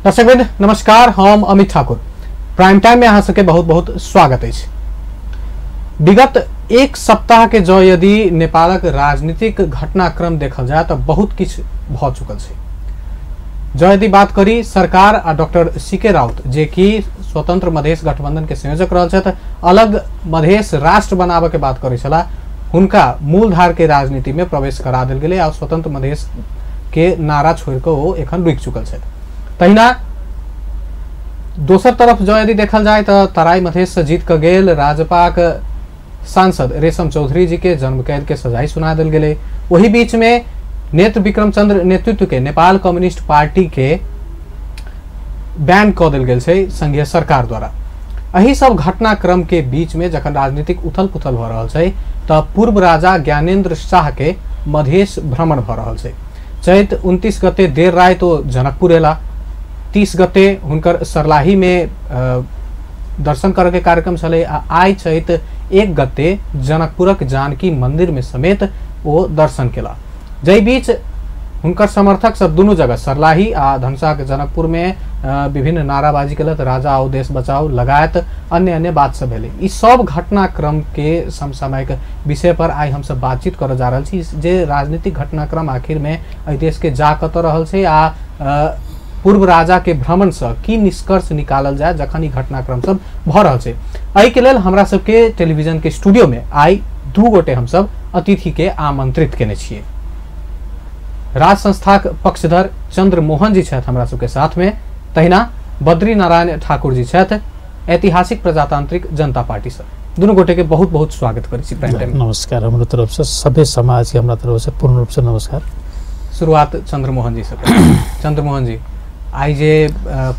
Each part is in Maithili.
दर्शकवृंद नमस्कार, हम अमित ठाकुर प्राइम टाइम में अहाँ सबके बहुत बहुत स्वागत अछि। विगत एक सप्ताह के जो यदि नेपालक राजनीतिक घटनाक्रम देखल जाए तो बहुत किछु भ चुकल छै। जो यदि बात करी सरकार आ डॉक्टर सीके राउत जे कि स्वतंत्र मधेश गठबंधन के संयोजक रहल छथि, अलग मधेश राष्ट्र बनाबे के बात करै छलाह, हुनका मूलधार के राजनीति में प्रवेश करा देल गेलै आ स्वतंत्र मधेश के नारा छोड़ के ओ एखन रुकि चुकल छथि। तहिना दोसर तरफ जो यदि देखल जाए तो तराई मधेश से जीत के गेल राजपाक सांसद रेशम चौधरी जी के जन्म कैद के सजाई सुना दिल गेलै। वही बीच में नेत्र विक्रम चंद्र नेतृत्व के नेपाल कम्युनिस्ट पार्टी के बैन कऽ देल गेल छै संघीय सरकार द्वारा। एही सब घटनाक्रम के बीच में जखन राजनीतिक उथल पुथल भऽ रहल छै तऽ पूर्व राजा ज्ञानेन्द्र शाह के मधेश भ्रमण भऽ रहल छै। चैत 29 गते देर राति ओ जनकपुर एला, 30 गते हुनकर सरलाही में दर्शन करे के कार्यक्रम छलै आ आइ चैत 1 गते जनकपुरक जानकी मंदिर में समेत ओ दर्शन केला। जाहि बीच हुनकर समर्थक सब दुनू जगह सरलाही आ धनुषा के जनकपुर में विभिन्न नाराबाजी केलक, राजा आओ देश बचाओ लगायत अन्य अन्य बात सब भेलै। ई सब घटनाक्रम के समसामयिक विषय पर आइ हमसब बातचीत करऽ जा रहल छी जे राजनीतिक घटनाक्रम आखिर में एहि देश के जा कतऽ रहल छै आ पूर्व राजा के भ्रमण से की निष्कर्ष निकालल जाए जखन ई घटनाक्रम सब भऽ रहल छै। एहि के लेल हमरा सबके टेलीविजन के स्टूडियो में आइ दू गोटे हमसब अतिथि के आमंत्रित केने छियै। राज संस्थाक पक्षधर चंद्र मोहन जी छथि हमरा सबके साथ में, तहिना बद्री नारायण ठाकुर जी छथि ऐतिहासिक प्रजातांत्रिक जनता पार्टी से। दुनू गोटे के बहुत बहुत स्वागत करै छी प्राइम टाइम। नमस्कार, हमरा तरफ से सभे समाज के हमरा तरफ से पूर्ण रूप से नमस्कार। शुरुआत चंद्रमोहन जी से। चंद्रमोहन जी, आइ जे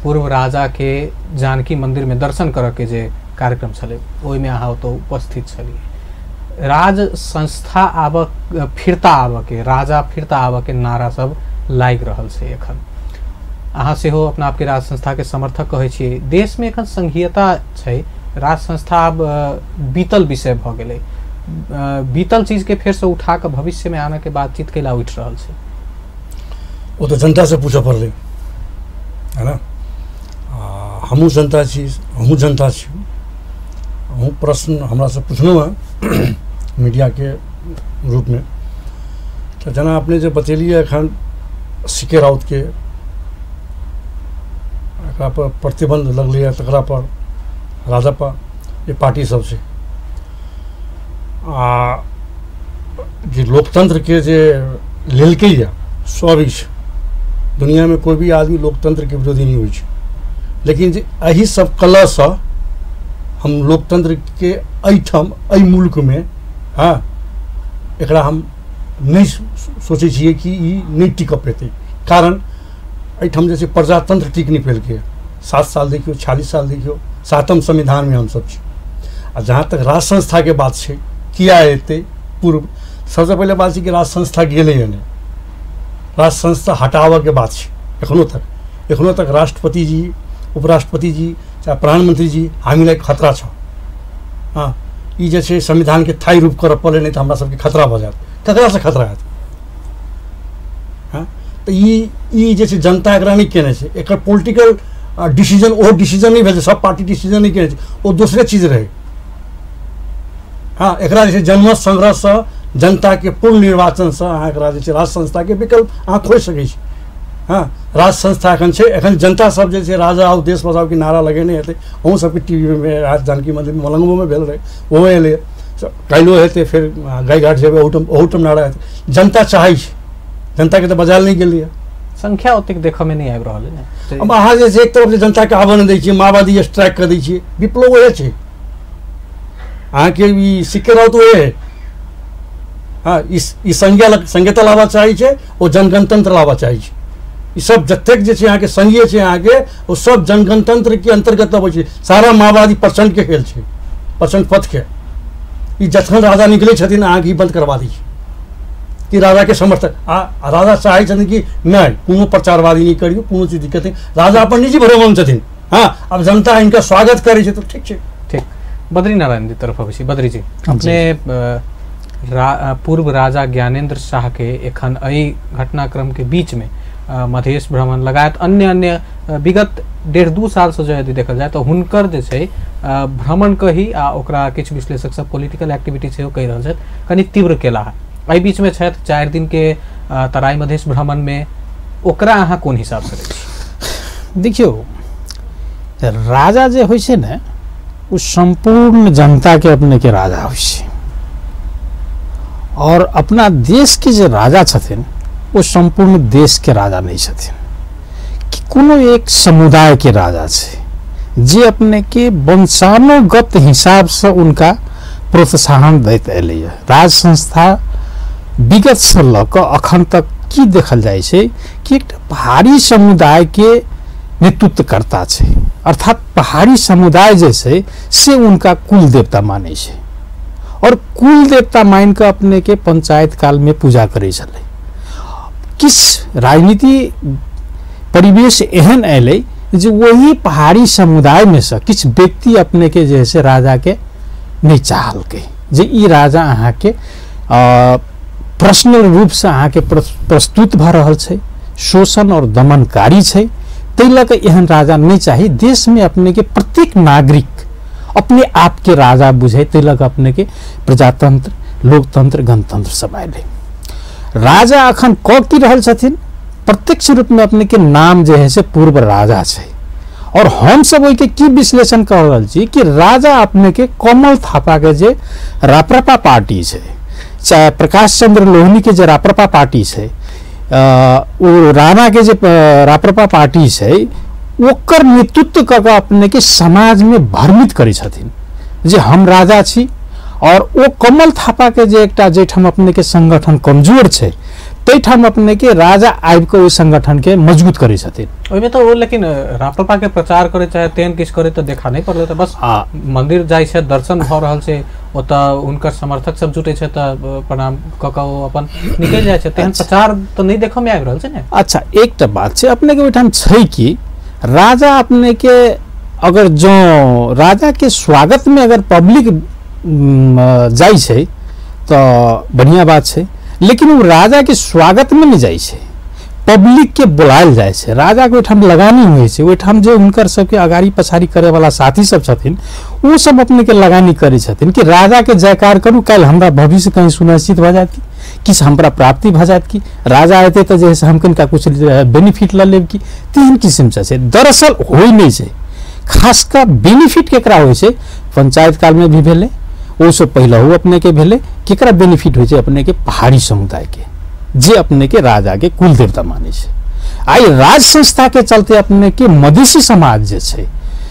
पूर्व राजा के जानकी मंदिर में दर्शन करऽ के जे कार्यक्रम छलै ओहिमे अहाँ ओतऽ उपस्थित छलियै। राज संस्था आब फिरता आबऽ के, राजा फिरता आबऽ के नारा सब लागि रहल छै। एखन अहाँ सेहो अपना आपके राज संस्था के समर्थक कहै छियै। देश में एखन संघीयता छै, राज संस्था आब बीतल विषय भऽ गेलै। बीतल चीज के फेरसँ उठा कऽ भविष्य में आनऽ के बातचीत कैला उठि रहल छै? ओ तऽ जनता से पूछऽ पड़लै है ना। हमहूँ जनता छी, अहूँ जनता छी, अहूँ प्रश्न हमरासँ पुछलहुँ हेँ मीडियाके रूपमे। तऽ जेना अपने जे बतेलियै एखन सीके राउतके एकरा पर प्रतिबंध लगलैए, तकरा पर राजपा जे पार्टी सब छै आ जे लोकतंत्रके जे लेलकैए सब छै। दुनियामे कोई भी आदमी लोकतंत्रके विरोधी नहीं होइ छै, लेकिन जे एहि सब कलहसँ हम लोकतंत्रके एहिठाम एहि मुल्कमे हाँ एकरा हम नहि सोचै छियै कि ई नहि टिकऽ पेतै। कारण एहिठाम जे छै प्रजातंत्र टिक नहि पेलकै। 7 साल देखियौ, 46 साल देखियौ, 7म संविधानमे हमसब छी। आ जहाँ तक राज संस्थाके बात छै, किया एतै पूर्व, सबसँ पहिले बात छै कि राज संस्था गेलैए नहि, राज संस्था हटाबऽके बात छै। एखनो तक राष्ट्रपति जी, उपराष्ट्रपति जी चाहे प्रधानमंत्री जी हामीलाई खतरा छ। हाँ, ई जे छै संविधानके थाई रूप करऽ पड़लै, नहि तऽ हमरा सबके खतरा भऽ जायत। ककरासँ खतरा हैत? हाँ, तऽ ई जे छै जनता एकरा नहि केने छै। एकर पोलिटिकल डिसीजन, ओ डिसीजन नहि भेल छै, सब पार्टी डिसीजन नहि केने छै, ओ दोसरे चीज रहै। हाँ, एकरा जे छै जनमत संग्रहसँ जनताके पूर्ण निर्वाचनसँ अहाँ एकरा जे छै राज संस्थाके विकल्प अहाँ खोजि सकै छी। हाँ, राज संस्था एखन छै, एखन जनता सब जे छै राजा आओ देश बचाओके नारा लगेने हेतै। अहूँ सबके टीवीमे आयत, जानकी मन्दिरमे मलंगोमे भेल रहै, ओहो एलै, काल्हिओ हेतै, फेर गायघाट जेबै ओहूठाम नारा हेतै। जनता चाहै छै, जनताके तऽ बजायल नहि गेलैए। संख्या ओतेक देखऽमे नहि आबि रहल है ने। अब अहाँ जे छै एक तरफ जनताके आबऽ नहि दै छियै, माओवादी स्ट्राइक कऽ दै छियै, विप्लव ओहे छै अहाँके, ई सीके राउत ओहे है। हाँ, ई संघीयता लाबऽ चाहै छै, ओ जनगणतंत्र लाबऽ चाहै छै। ई सब जतेक जे छै अहाँके संघीय छै अहाँके, ओ सब जनगणतंत्रके अन्तर्गत अबै छै। सारा माओवादी प्रचण्डके खेल छै, प्रचण्ड पथके। ई जखन राजा निकलै छथिन अहाँके ई बंद करवा दै छै कि राजाके समर्थक। आ राजा चाहै छथिन कि नहि कोनो प्रचारवादी नहि करियौ, कोनो चीज दिक्कत नहि, राजा अपन निजी भ्रमण छथिन। हाँ, आब जनता हिनका स्वागत करै छै तऽ ठीक छै। ठीक, बद्री नारायण जी तरफ अबै छी। बद्री जी, अपने पूर्व राजा ज्ञानेन्द्र शाह के एखन एहि घटनाक्रम के बीच में मधेश भ्रमण लगायत अन्य अन्य विगत 1.5-2 सालसँ जे यदि देखल जाय तऽ हुनकर जे छै भ्रमण कही आ ओकरा किछु विश्लेषक सब पॉलिटिकल एक्टिविटी सेहो कहि रहल छथि कनि तीव्र केला। एहि बीचमे छथि 4 दिन के तराई मधेश भ्रमणमे, ओकरा अहाँ कोन हिसाबसँ लै छी? देखियौ, राजा जे होइ छै ने ओ सम्पूर्ण जनताके अपनेके राजा होइ छै, और अपना देशके जे राजा छथिन ओ सम्पूर्ण देशके राजा नहि छथिन, कि कोनो एक समुदायके राजा छै जे अपनेके वंशानुगत हिसाबसँ उनका प्रोत्साहन दैत एलैए। राज संस्था विगतसँ लऽ कऽ अखन तक की देखल जाइ छै कि एकटा पहाड़ी समुदायके नेतृत्वकर्ता छै, अर्थात पहाड़ी समुदाय जे छै से उनका कुल देवता मानै छै, और कुल देवता मान कऽ अपने के पंचायत काल में पूजा करै छलै। किस राजनीति परिवेश एहन अयलै जे वही पहाड़ी समुदाय में से किछु व्यक्ति अपने के जे से राजा के नहीं चाहलकै जे ई राजा अहाँके पर्सनल रूपसँ अहाँके प्रस्तुत भऽ रहल छै, शोषण और दमनकारी छै, ताहि लऽ कऽ एहन राजा नहीं चाही। देशमे अपने के प्रत्येक नागरिक अपने आप के राजा बुझे, ताहि लऽ कऽ अपने के प्रजातंत्र, लोकतंत्र, गणतंत्र सब आयल। राजा अखन कऽ की रहल छथिन, प्रत्यक्ष रूपमे अपने के नाम जे है से पूर्व राजा छै, और हम सब ओहिके की विश्लेषण कर रहल छी कि राजा अपने के कमल थापा के जे राप्रपा पार्टी छै, चाहे प्रकाश चंद्र लोहनी के जे राप्रपा पार्टी छै, ओ राणा के जे राप्रपा पार्टी छै, ओकर नेतृत्व कऽ कऽ अपने के समाज में भ्रमित करै छथिन जे हम राजा छी। और ओ कमल थापा के जे एकटा जाहिठाम अपने के संगठन कमजोर छै ताहिठाम अपने के राजा आबि कऽ ओहि संगठन के मजबूत करै छथिन। ओहिमे तऽ ओ लेकिन राप्रपा के प्रचार करे चाहे तेहन किछु करे तऽ देखा नहि पड़लै, तऽ बस मंदिर जाइ छै, दर्शन भऽ रहल छै, ओतऽ हुनकर समर्थक सब जुटै छै तऽ प्रणाम कऽ कऽ ओ अपन निकलि जाइ छै, तेहन प्रचार तऽ नहि देखऽमे आबि रहल छै ने। अच्छा, एकटा बात छै अपने के ओहिठाम छै कि राजा अपने के अगर जँ राजा के स्वागत में अगर पब्लिक जाइ छै तऽ बढ़िआँ बात छै, लेकिन ओ राजा के स्वागत में नहीं जाइ छै, पब्लिक के बुलायल जाइ छै। राजा के ओहिठाम लगानी होइ छै, ओहिठाम जे हुनकर सबके अगाड़ी पछाड़ी करे वाला साथी सब छथिन ओ सब अपने के लगानी करै छथिन कि राजा के जयकार करू, काल्हि हमरा भविष्य कहीं सुनिश्चित भऽ जायत कि किछु हमरा प्राप्ति भऽ जायत कि राजा एतै तऽ जे है से हम कनिका किछु बेनिफिट लऽ लेब कि तेहन किसिमसँ छै। दरअसल होइ नहि छै, खास कऽ बेनिफिट केकरा होइ छै, पंचायत कालमे भी भेलै, ओहिसँ पहिलहु अपने के भेलै, केकरा बेनिफिट होइ छै, अपने के पहाड़ी समुदाय के जे अपने के राजा के कुल देवता मानै छै। आइ राज संस्था के चलते अपने के मधेशी समाज जे छै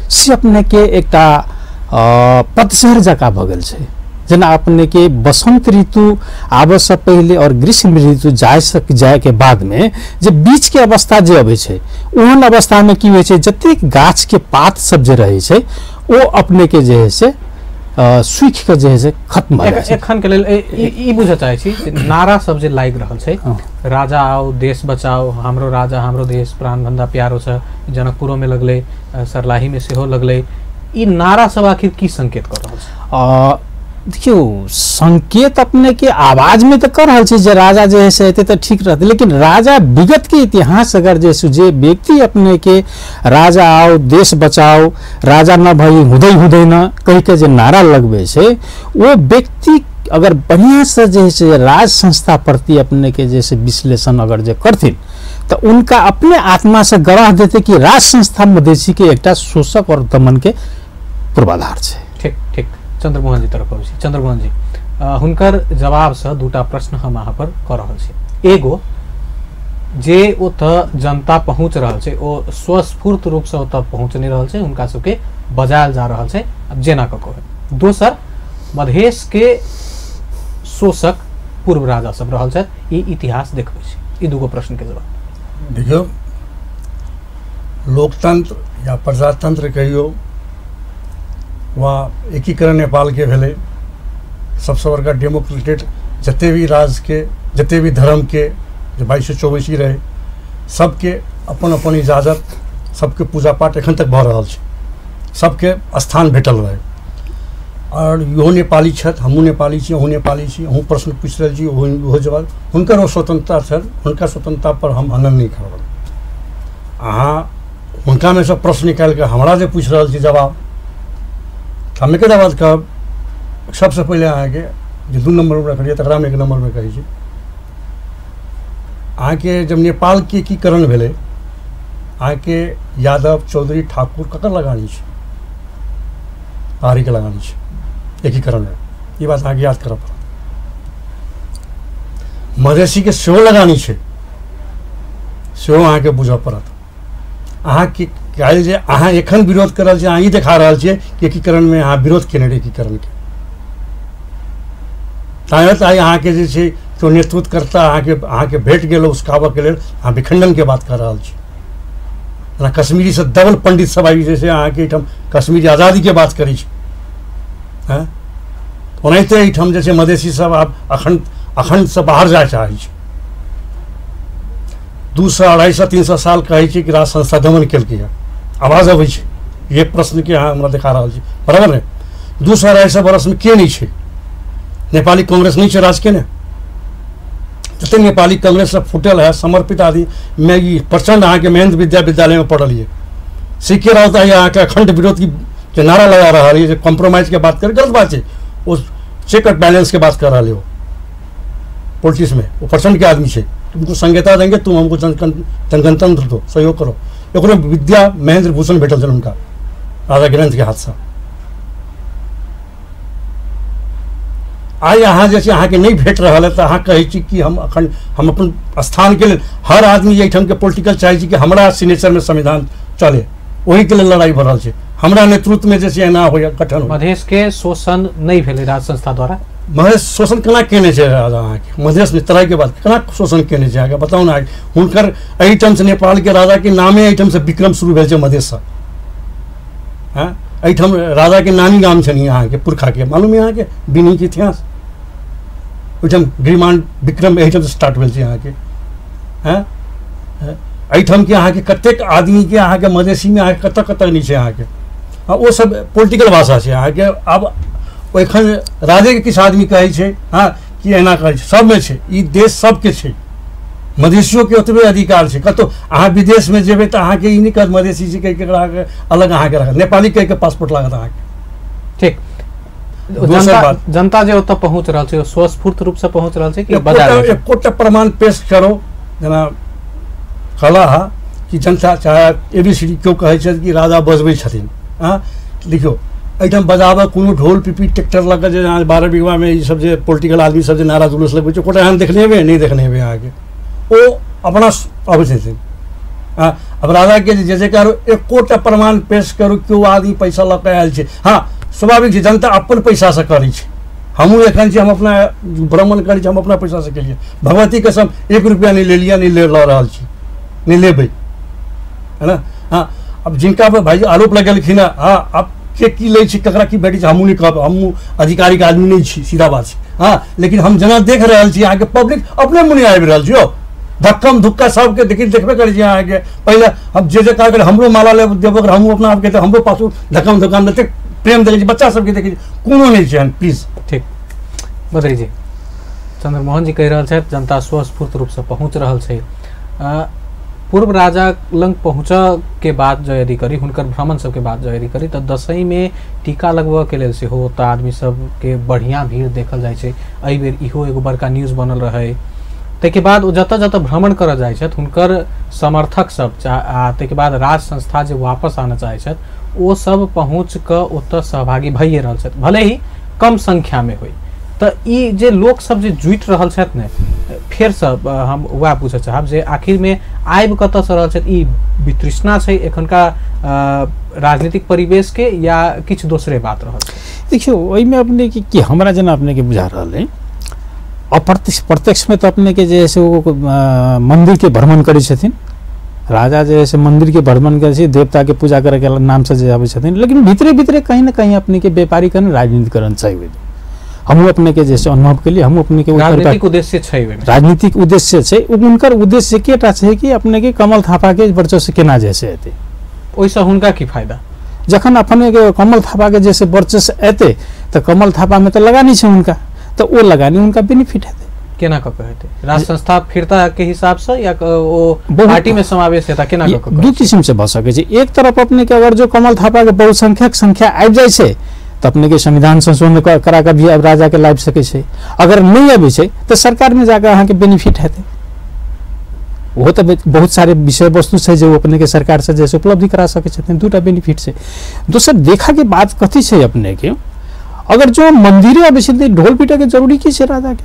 से अपने के एकटा पतझड़ जकाँ भऽ गेल छै। जेना अपने के बसंत ऋतु आबऽसँ पहिले और ग्रीष्म ऋतु जाय के बाद में जे बीच के अवस्था जे अबै छै ओहन अवस्था में की होइ छै, जतेक गाछ के पात सब जे रहै छै ओ अपने के जे है से सूखि के जे है से खत्म भऽ जाइ छै। एखन के लेल ई बुझऽ चाहै छी नारा सब जे लागि रहल छै, राजा आओ देश बचाओ, हमरो राजा हमरो देश प्राण भन्दा प्यारो छ, जनकपुरो में लगलै, सर्लाही में सेहो लगलै, ई नारा सब आखिर की संकेत कर रहल छै? देखियौ, संकेत अपने के आवाज में तऽ कर रहल छै जे राजा जे है से एतै तऽ ठीक रहतै, लेकिन राजा विगत के इतिहास अगर जे जे व्यक्ति अपने के राजा आओ देश बचाओ, राजा न भई हुँदै हुँदैन कहि के जे नारा लगबै छै, ओ व्यक्ति अगर बढ़िआँ से जे है से राज संस्था प्रति अपने के जे से विश्लेषण अगर जे करथिन तऽ उनका अपने आत्मा से गवाह देते कि राज संस्था मधेशी के एकटा शोषक और दमन के पूर्वाधार छै। ठीक ठीक, चंद्रमोहन जी तरफ अबै छी। चंद्रमोहन जी, हुनकर जवाबसँ दूटा प्रश्न हम अहाँ पर कऽ रहल छी। एगो जे ओतऽ जनता पहुँच रहल छै ओ स्वस्फूर्त रूपसँ ओतऽ पहुँच नहि रहल छै, हुनका सबके बजायल जा रहल छै आब जेना कऽ कऽ। दोसर, मधेश के शोषक पूर्व राजा सब रहल छथि, ई इतिहास देखबै छै। ई दूगो प्रश्न के जवाब। देखियौ, लोकतंत्र या प्रजातंत्र कहियौ वा एकीकरण नेपाल के भेलै, सबसँ बड़का डेमोक्रेटेड जते भी राज्य के जते भी धर्म के जे 2224 रहे सबके अपन अपन इजाजत, सबके पूजा पाठ एखन तक भऽ रहल छै, सबके स्थान भेटल रहे। और इहो नेपाली छथि, हमहूँ नेपाली छी, अहूँ नेपाली छी, अहूँ प्रश्न पूछि रहल छी, ओहो जवाब, हुनकर ओ स्वतंत्रता छनि, हुनका स्वतंत्रता पर हम हनन नहि करब। अहाँ हुनकामे सँ प्रश्न निकालि कऽ हमरा जे पूछि रहल छी जवाब, हम एकेटा बात कहब। सबसँ पहिले अहाँके जे 2 नम्बरमे रखलियै तकरामे 1 नम्बरमे कहै छी, अहाँके जब नेपालके एकीकरण भेलै, अहाँके यादव चौधरी ठाकुर ककर लगानी छै? पहाड़ीके लगानी छै एकीकरणमे। ई बात अहाँके याद करऽ पड़त। मधेसीके सेहो लगानी छै, सेहो अहाँके बुझऽ पड़त। अहाँके काल्हि जे अहाँ एखन विरोध कर रहल छी, अहाँ ई देखा रहल छियै कि एकीकरणमे अहाँ विरोध केने रही एकीकरणके, ताहि आइ अहाँके जे छै केओ नेतृत्वकर्ता अहाँके भेट गेल उसकाबऽके लेल, अहाँ विखंडनके बात कऽ रहल छी। जेना कश्मीरीसँ दबल पंडित सब आबि जे छै अहाँके एहिठाम कश्मीरी आज़ादीके बात करै छै, हँ ओनाहिते एहिठाम जे छै मधेसी सब आब अखंडसँ बाहर जाय चाहै छै। 200, 250, 300 साल कहै छै कि राज संस्था दमन केलकै हँ, आवाज अबै छै। ये प्रश्नके अहाँ हमरा देखा रहल छी, बराबर ने? 200, 250 बरसमे के नहि छै? नेपाली कांग्रेस नहीं छै राज के ने? जते नेपाली कांग्रेस सब फुटल है समर्पित आदि में ई प्रचंड अहाँके महेंद्र विद्या विद्यालय में पढ़ल ये, सीखे रहता है अहाँके अखंड विरोध की जे नारा लगा रहा है, जे कॉम्प्रोमाइज के बात कर, गलत बात है। वो चेक और बैलेंस के बात कर रहा है वो पॉलिटिक्स में, वो प्रचंड के आदमी है। तुमको संहिता देंगे, तुम हमको जनगणतंत्र दो, सहयोग करो। एक विद्या महेंद्र भूषण भेटल छल हुनका राजा ग्रंथ के हाथसँ। आइ अहाँ जे छै अहाँके नहि भेट रहल है तऽ अहाँ कहै छी कि हम अखन हम अपन स्थानके लेल, हर आदमी एहिठामके पोलिटिकल चाहै छी कि हमरा सिग्नेचरमे संविधान चले, ओहिके लेल लड़ाइ भऽ रहल छै। हमरा नेतृत्वमे जे छै एना होइए गठन हो। मधेशके शोषण नहि भेलै राज संस्था द्वारा? मधेश शोषण केना केने छै राजा अहाँके? मधेशमे तराइके बाद केना शोषण केने छै अहाँके बताउ ने। हुनकर एहिठामसँ नेपालके राजाके नामे एहिठामसँ विक्रम शुरू भेल छै मधेशसँ। हँ एहिठाम राजाके नानी गाम छनि अहाँके पुरखाके, मालूम है अहाँके बिनीके इतिहास? ओहिठाम गिरिमान विक्रम एहिठामसँ स्टार्ट भेल छै अहाँके। हँ एहिठामके अहाँके कतेक आदमीके अहाँके मधेसीमे अहाँके कतऽ कतऽ नहि छै अहाँके। हँ ओ सब पोलिटिकल भाषा छै अहाँके। आब एखन राजेके किछु आदमी कहै छै हँ कि एना कहै छै, सबमे छै, ई देश सबके छै, मधेसियोके ओतबे अधिकार छै। कतहु अहाँ विदेशमे जेबै तऽ अहाँके ई नहि कहत मधेसी छै कहिके अहाँके अलग अहाँके रखत, नेपाली कहिके पासपोर्ट लागत अहाँके। ठीक, जनता जे ओतऽ पहुँच रहल छै स्वस्फूर्त रूपसँ पहुँच रहल छै कि एकोटा प्रमाण पेश करो? जेना कहला हा कि जनता चाहे ABCD केओ कहै छथि कि राजा बजबै छथिन। हँ देखियौ एहिठाम बजाबऽ कोनो ढोल पिपी ट्रैक्टर लऽ कऽ जे 12 बीघामे ई सब जे पोलिटिकल आदमी सब जे नारा जुलूस लगबै छै, ओकरा एहन देखने हेबै? नहि देखने हेबै अहाँके। ओ अपना अबै छथिन। हँ अब राजाके जे जयकार एकोटा प्रमाण पेश करू केओ आदमी पैसा लऽ कऽ आयल छै? हँ स्वाभाविक छै जनता अपन पैसासँ करै छै। हमहूँ एखन छी, हम अपना भ्रमण करै छी, हम अपना पैसासँ केलियै, भगवती कसम 1 रुपैआ नहि लेलियै, नहि लऽ रहल छी, नहि लेबै, है ना? हाँ अब जिनका पर भाई आरोप लगेलखिन हँ, हाँ अब के की लै छै ककरा की भेटै छै हमहूँ नहि कहब, हमहूँ अधिकारीके आदमी नहि छी, सीधा बात छै। हाँ लेकिन हम जेना देख रहल छी अहाँके पब्लिक अपने मुने आबि रहल छी, यौ धक्कम धुक्का सबके देखि देखबे करै छी अहाँके। पहिले हम जे जे कह हमरो माला ले देबो, हमहूँ अपना आपके तऽ हमरो पाछू धक्कम धुक्का एतेक प्रेम देखै छी, बच्चा सबके देखै छी, कोनो नहि छै। प्लीज। ठीक बद्री जी, चंद्रमोहन जी कहि रहल छथि जनता स्वस्फूर्त रूपसँ पहुँच रहल छै। पूर्व राजा लग पहुँचऽ के बाद जो यदि करी, हुनकर भ्रमण सबके बाद जो यदि करी, तऽ दसैँमे टीका लगबऽ के लेल सेहो ओतऽ आदमी सबके बढ़िआँ भीड़ देखल जाइ छै। एहि बेर इहो एगो बड़का न्यूज बनल रहै। ताहिके बाद ओ जतऽ जतऽ भ्रमण करऽ जाइ छथि हुनकर समर्थक सब आ ताहिके बाद राज संस्था जे वापस आनऽ चाहै छथि ओ सब पहुँच कऽ ओतऽ सहभागी भइए रहल छथि, भले ही कम संख्यामे होइ। तऽ ई जे लोक सब जे जुटि रहल छथि ने, फेरसँ हम वएह पूछऽ चाहब जे आखिरमे आबि कतऽसँ रहल छथि? ई वितृष्णा छै एखनका राजनीतिक परिवेशके या किछु दोसरे बात रहल छै? देखियौ ओहिमे अपनेके कि हमरा जेना अपनेके बुझा रहल है, अप्रत्यक्ष प्रत्यक्षमे तऽ अपनेके जे है से ओ मन्दिरके भ्रमण करै छथिन, राजा जे है से मन्दिरके भ्रमण करै छै, देवताके पूजा करैके नामसँ जे आबै छथिन, लेकिन भीतरे भीतरे कहीं न कहीं अपनेके व्यापारीकरण राजनीतिकरण छै। हमहूँ अपनेके जे अनुभव केलियै, हमहूँ अपनेके राजनीतिक उद्देश्य छै, राजनीतिक उद्देश्य छै। हुनकर उद्देश्य केटा छै कि अपनेके कमल थापाके वर्चस्व केना जे से एतै, ओहिसँ हुनका की फायदा? जखन अपनेके कमल थापाके जे से वर्चस्व एतै तऽ कमल थापामे तऽ लगानी छै हुनका, तऽ ओ लगानी हुनका बेनिफिट हेतै। केना कऽ हेतै? राज संस्था फिरता के हिसाब से या ओ पार्टी में समावेश हेता, केना कऽ? दू किसिम से भऽ सकै छै। एक तरफ अपने के अगर जो कमल थापा के बहुसंख्यक संख्या आबि जाइ छै तऽ अपने के संविधान संशोधन करा कऽ भी अब राजा के लाबि सकै छै। अगर नहि अबै छै तऽ सरकार में जाकर अहाँके बेनिफिट हेतै। ओहो तऽ बहुत सारे विषय वस्तु छै जे ओ अपने के सरकार से जैसे उपलब्धि करा सकै छथिन। दूटा बेनिफिट छै। दोसर देखा के बात कथी छै अपने के, अगर जो मंदिरे अबै छै तऽ ढोल पीटऽ के जरूरी की छै राजा के?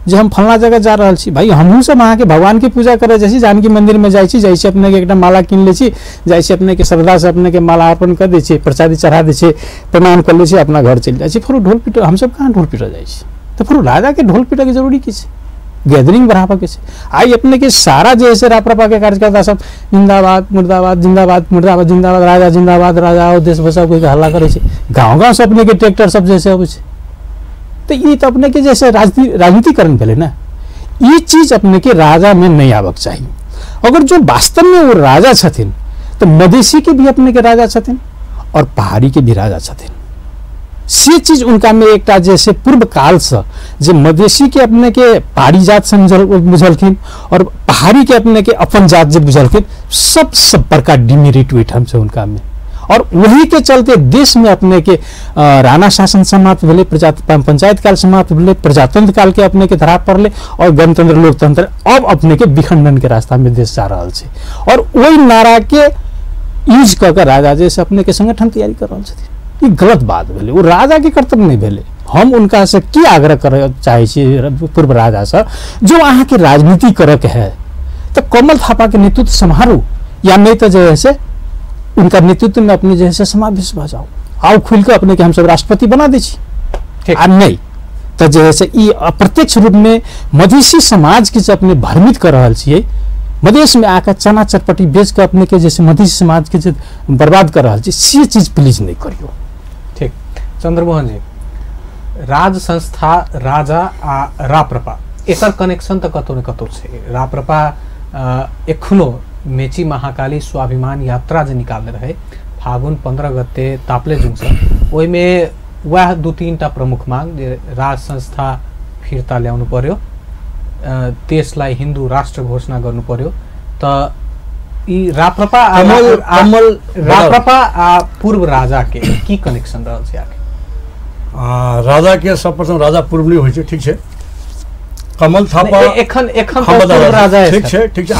जे हम फलना जगह जा रहल छी, भाई हमहूँ सब अहाँके भगवान के पूजा करऽ जाइ छी, जानकी मंदिर में जाइ छी, जाइ छी अपने के एकटा माला कीन लै छी, जाइ छी अपने के श्रद्धा से अपने के माला अर्पण कर दै छी, प्रसादी चढ़ा दै छी, प्रणाम कर लै छी, अपना घर चलि जाइ छी। फेरो ढोल पीटऽ हमसब कहाँ ढोल पीटऽ जाइ छी? तऽ फेरो राजा के ढोल पीटऽ के जरूरी की छै? गैदरिंग बढ़ाबऽ के छै। आइ अपने के सारा जे है से राप्रपा के कार्यकर्ता सब जिंदाबाद मुर्दाबाद जिंदाबाद मुर्दाबाद जिंदाबाद राजा जिंदाबाद राजा आओ देश बचाओ कोई हल्ला करै छै। गाँव गाँव से अपने के ट्रैक्टर सब जैसे अबै छै। तऽ ई तऽ अपने के जैसे राजनीतिकरण भेलै ने। ई चीज अपने के राजा में नहीं आबक चाही। अगर जो वास्तव में वो राजा छथिन तऽ मधेसी के भी अपने के राजा छथिन और पहाड़ी के भी राजा छथिन। से चीज उनका में एकटा जैसे पूर्व काल से जे मधेसी के अपने के पहाड़ी जात समझल बुझलखिन और पहाड़ी के अपने के अपन जात जे बुझलखिन, सबसे बड़का डिमेरिट ओहिठाम छै उनका में। और वही के चलते देश में अपने के राणा शासन समाप्त भेलै, पंचायत काल समाप्त भेलै, प्रजातंत्र काल के अपने के धरा पड़लै और गणतंत्र लोकतंत्र अब अपने के विखंडन के रास्ता में देश जा रहल छै। और वही नारा के यूज कऽ के राजा जे से अपने के संगठन तैयारी कर रहल छथिन। ई गलत बात भेलै, ओ राजा के कर्तव्य नहीं भेलै। हम उनका से की आग्रह करय चाहै छी पूर्व राजा से, जो अहाँके राजनीति करऽ के है तऽ कमल थापा के नेतृत्व सम्हारू, या नहीं तो जे है से उनका नेतृत्व में अपने जे है से समावेश भऽ जाओ, आउ खुलि कऽ अपने के हमसब राष्ट्रपति बना दै छी। आ नहीं तऽ जे है से ई अप्रत्यक्ष रूप में मधेसी समाज के जे अपने भ्रमित कऽ रहल छियै, मधेश में आकर चना चटपटी बेच कऽ अपने के जैसे मधेसी समाज के जे बर्बाद कर रहल छी, से चीज प्लीज नहीं करियौ। ठीक। चंद्रमोहन जी, राज संस्था राजा आ राप्रपा एकर कनेक्शन तऽ कतौ ने कतौ छै। राप्रपा एखनो मेची महाकाली स्वाभिमान यात्रा जे निकालने रहे फागुन 15 गते ताप्लेजुङसँ, ओहिमे वएह 2-3 टा प्रमुख मांग जे राज संस्था फिर्ता ल्याउनु पर्यो, देशलाई हिन्दू राष्ट्र घोषणा गर्नु पर्यो। त ई राप्रपा राप्रपा आ पूर्व राजा के की कनेक्शन रहल छै आखिर? राजा के सर्वप्रथम राजा पूर्व नहीं होइ छै, ठीक छै। कमल थापा एखन एखन राजा ठीक छै, ठीक छै।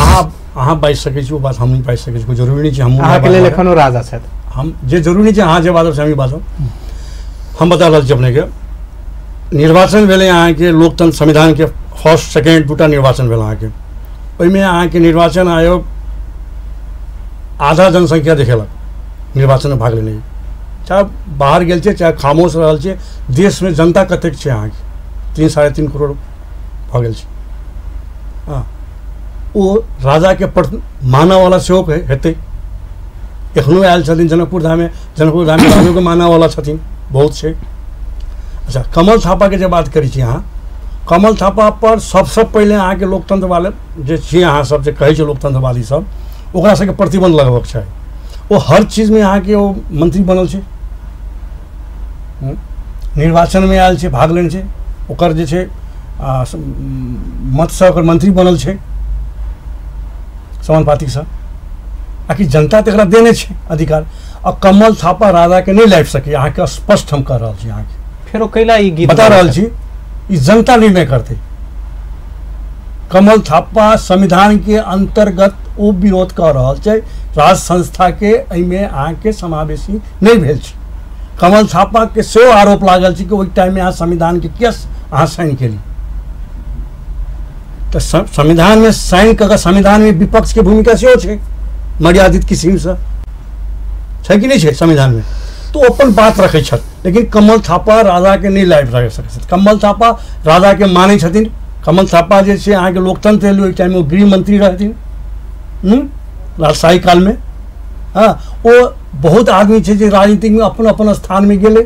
अहाँ बाजि सकै छी, ओ बात हम नहीं बाजि सकै छी, कोई जरूरी नहीं छै। हम अहाँके लेल एखनो राजा छथि, हम जे जरूरी नहीं छै अहाँ जे बाजब से हम बाजब। हम बता रहल छी अपने के, निर्वाचन भेलै अहाँके लोकतंत्र संविधान के फर्स्ट सेकेंड दूटा निर्वाचन भेल अहाँके, ओहिमे अहाँके निर्वाचन आयोग आधा जनसंख्या देखेलक निर्वाचनमे भाग लेने, चाहे बाहर गेल छै चाहे खामोश रहल छै। देशमे जनता कतेक छै अहाँके 3-3.5 करोड़ भऽ गेल छै। हँ, ओ राजाके प्रति मानऽवला सेहो हेतै। एखनो आयल छथिन जनकपुर धाममे, जनकपुर धाममे राजोके मानऽवला छथिन बहुत छै। अच्छा, कमल थापाके जे बात करै छी अहाँ, कमल थापा पर सबसँ पहिले अहाँके लोकतंत्र वाले जे छियै अहाँ सब जे कहै छै लोकतंत्रवादी सब, ओकरा सबके प्रतिबंध लगबक चाही। ओ हर चीजमे अहाँके ओ मंत्री बनल छै, निर्वाचनमे आयल छै, भाग लेने छै, ओकर जे छै मतसँ ओकर मंत्री बनल छै समानुपातिकसँ। आखिर जनता तऽ एकरा देने छै अधिकार। आ कमल थापा राजाके नहि लाबि सकैए, अहाँके स्पष्ट हम कह रहल छी, अहाँके फेरो कैला ई गीत बता रहल छी, ई जनता निर्णय करतै। कमल थापा संविधान के अंतर्गत ओ विरोध कऽ रहल छै, राज संस्था के एहिमे अहाँके समावेशी नहि भेल छै। कमल थापा के सेहो आरोप लागल छै कि ओहि टाइममे अहाँ संविधान के किया अहाँ साइन केली। तऽ संविधानमे साइन कऽ कऽ संविधानमे विपक्षके भूमिका सेहो छै मर्यादित किसिमसँ, छै कि नहि छै संविधानमे, तो अपन बात रखै छथि। लेकिन कमल थापा राजाके नहि लाबि सकै छथि। कमल थापा राजाके मानै छथिन। कमल थापा जे छै अहाँके लोकतंत्र एलै ओहि टाइममे ओ गृहमंत्री रहथिन राजशाही कालमे। हँ, ओ बहुत आदमी छै जे राजनीतिमे अपन अपन स्थानमे गेलै,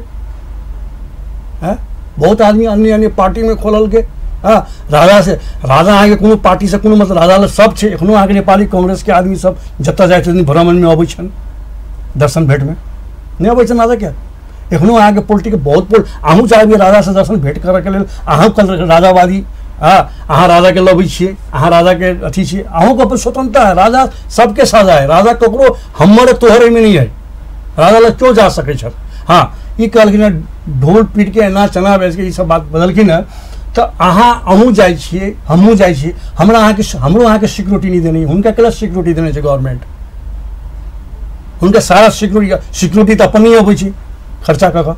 हँ, बहुत आदमी अन्य अन्य पार्टीमे खोललकै। हँ, राजा से राजा अहाँके कोनो पार्टीसँ कोनो मतलब, राजा लग सब छै। एखनो अहाँके नेपाली कांग्रेसके आदमी सब जतऽ जाइ छथिन भ्रमणमे अबै छनि, दर्शन भेंटमे नहि अबै छनि राजाके। एखनो अहाँके पोलिटिकल बहुत अहूँ चाहबै राजासँ दर्शन भेंट करऽके लेल, अहूँ राजावादी अहाँ राजाके लबै छियै, अहाँ राजाके अथी छियै, अहूँके अपन स्वतंत्रता है। राजा सबके साझा है, राजा ककरो हमर तोहर एहिमे नहि है, राजा लग क्यों जा सकै छथि। हाँ, ई कहलखिन हँ ढोल पीट के एना चना बेच के ई सब बात बदलखिन हँ, तऽ अहाँ अहूँ जाइ छियै हमहूँ जाइ छियै, हमरा अहाँके हमरो अहाँके सिक्योरिटी नहि देने, हुनका केला सिक्योरिटी देने छै गवर्नमेंट? हुनका सारा सिक्योरिटी तऽ अपन नहि अबै छै खर्चा कऽ कऽ,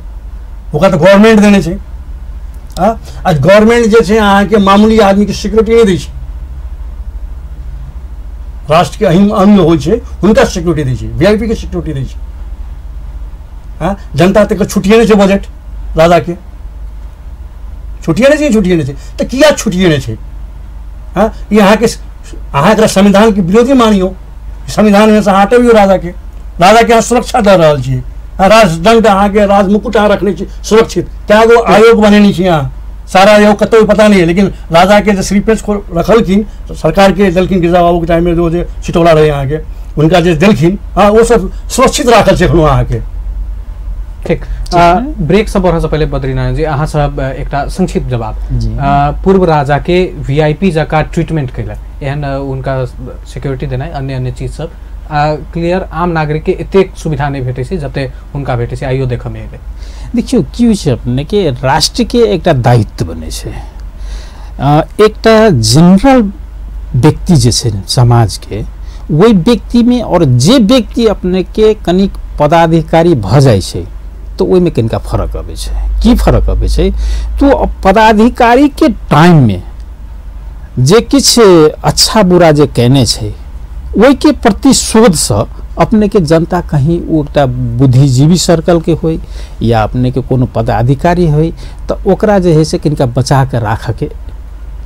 ओकरा तऽ गवर्नमेंट देने छै। आ गवर्नमेंट जे छै अहाँके मामूली आदमीके सिक्योरिटी नहि दै छै, राष्ट्रके अहिम अंग होइ छै हुनका सिक्योरिटी दै छै, वीआईपी के सिक्योरिटी दै छै। जनता तक छुटिए नहि छै बजट, राजाके छुटिए नहि छै, छुटिए नहि छै तऽ किया छुटिए नहि छै? ई अहाँके अहाँ एकरा संविधानके विरोधी मानियौ, संविधानमे से अहाँ हटबियौ राजाके, राजाके अहाँ सुरक्षा दऽ रहल छियै, राजदंड अहाँके राजमुकुट अहाँ रखने छी सुरक्षित, कए गो आयोग बनेने छी अहाँ, सारा आयोग कतहु पता नहीं है, लेकिन राजाके जे श्रीपेश रखलखिन सरकारके देलखिन गिरिजा बाबूके टाइममे जो जे सिटौला रहै अहाँके, हुनका जे देलखिन हँ ओ सब सुरक्षित राखल छै एखनो अहाँके। ठीक, ब्रेक से बढ़े से पहले बद्रीनारायण जी अहाँ सब एकटा संक्षिप्त जवाब। पूर्व राजा के वीआईपी जकाँ ट्रीटमेंट कैलक, एहन उनका सिक्योरिटी देनाइ अन्य अन्य चीज सब क्लियर आम नागरिक के एतेक सुविधा नहीं भेटै छै जते हुनका भेटै छै, आइयो देखऽ मे एलै। देखियौ की होइ छै अपने के राष्ट्र के एकटा दायित्व बनै छै, एकटा जनरल व्यक्ति जे छै समाज के, ओहि व्यक्तिमे और जे व्यक्ति अपने के कनिक पदाधिकारी भऽ जाइ छै तऽ ओहिमे कनिका फरक अबै छै। की फरक अबै छै? तो पदाधिकारी के टाइममे जे किछु अच्छा बुरा जे केने छै ओहिके प्रतिशोधसँ अपने के जनता कहीं ओ एकटा बुद्धिजीवी सर्कल के होय या अपने के कोनो पदाधिकारी होय तऽ ओकरा जे है से कनिका बचा के राखऽके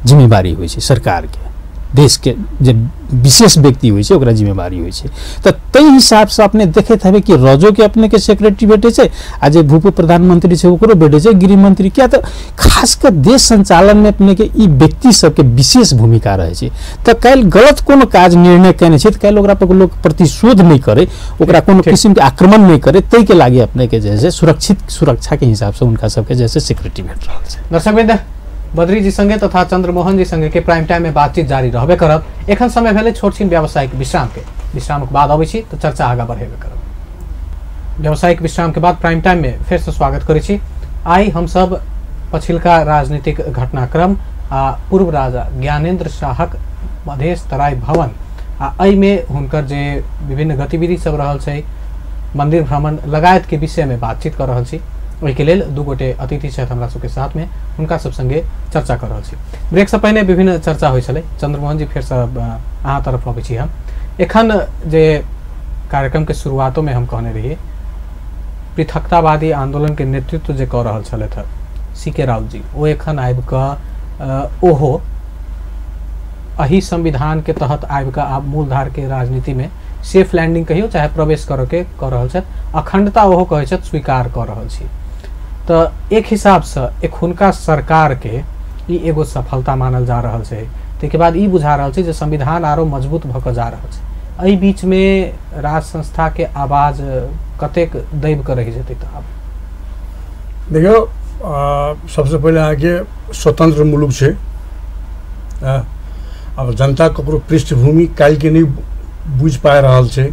जिम्मेवारी होइ छै सरकारके, देश के जे विशेष व्यक्ति होइ छै ओकरा जिम्मेवारी होइ छै। तऽ ताहि हिसाबसँ अपने देखैत हेबै कि रजोके अपने के सेक्रेटरी भेटै छै आ जे भूप प्रधानमंत्री छै ओकरो भेटै छै गृहमंत्री, किया तऽ खास कऽ देश संचालनमे अपने के ई व्यक्ति सबके विशेष भूमिका रहै छै। तऽ काल्हि गलत कोनो काज निर्णय केने छै तऽ काल्हि ओकरा पर लोक प्रतिशोध नहि करै, ओकरा कोनो किसिमके आक्रमण नहि करै, ताहिके लागि अपने के जे है सुरक्षित सुरक्षाके हिसाबसँ हुनका सबके जे है सिक्योरिटी भेट रहल छै। दर्शकवृन्द, बद्री जी संगे तथा चंद्रमोहन जी संगे के प्राइम टाइम में बातचीत जारी रहबे करत। एखन समय भेलै छोट छिन व्यावसायिक विश्राम के, विश्राम के बाद अबै छी तऽ चर्चा आगाँ बढ़ेबे करब। व्यावसायिक विश्राम के बाद प्राइम टाइम में फेर से स्वागत करै छी। आइ हमसब पछिलका राजनीतिक घटनाक्रम आ पूर्व राजा ज्ञानेन्द्र शाहक मधेश तराई भवन आ एहिमे हुनकर जे विभिन्न गतिविधि सब रहल छै, मंदिर भ्रमण लगायत के विषय में बातचीत कर रहल छी। ओहिके लेल दू गोटे अतिथि छथि हमरा सबके साथमे, हुनका सब संगे चर्चा कर रहल छी। ब्रेक से पहिने विभिन्न चर्चा होइ छलै। चंद्रमोहन जी फेरसँ अहाँ तरफ अबै छी हम। एखन जे कार्यक्रम के शुरुआतो में हम कहने रहियै, पृथकतावादी आंदोलन के नेतृत्व जे कऽ रहल छलथि सी के राउत जी, ओ एखन आबि कऽ ओहो एहि संविधान के तहत आबि कऽ आब मूलधार के राजनीति में सेफ लैंडिंग कहियो चाहे प्रवेश करऽ के कऽ रहल छथि, अखंडता ओहो कहै छथि स्वीकार कऽ रहल छी। तऽ एक हिसाबसँ एखुनका सरकारके ई एगो सफलता मानल जा रहल छै। ताहिके बाद ई बुझा रहल छै जे संविधान आरो मजबूत भऽ कऽ जा रहल छै। एहि बीचमे राज संस्थाके आवाज कतेक दबि कऽ रहि जेतै? तऽ आब देखियौ, सबसँ पहिले अहाँके स्वतंत्र मुल्क छै, आब जनता ककरो पृष्ठभूमि काल्हिके नहि बुझि पाबि रहल छै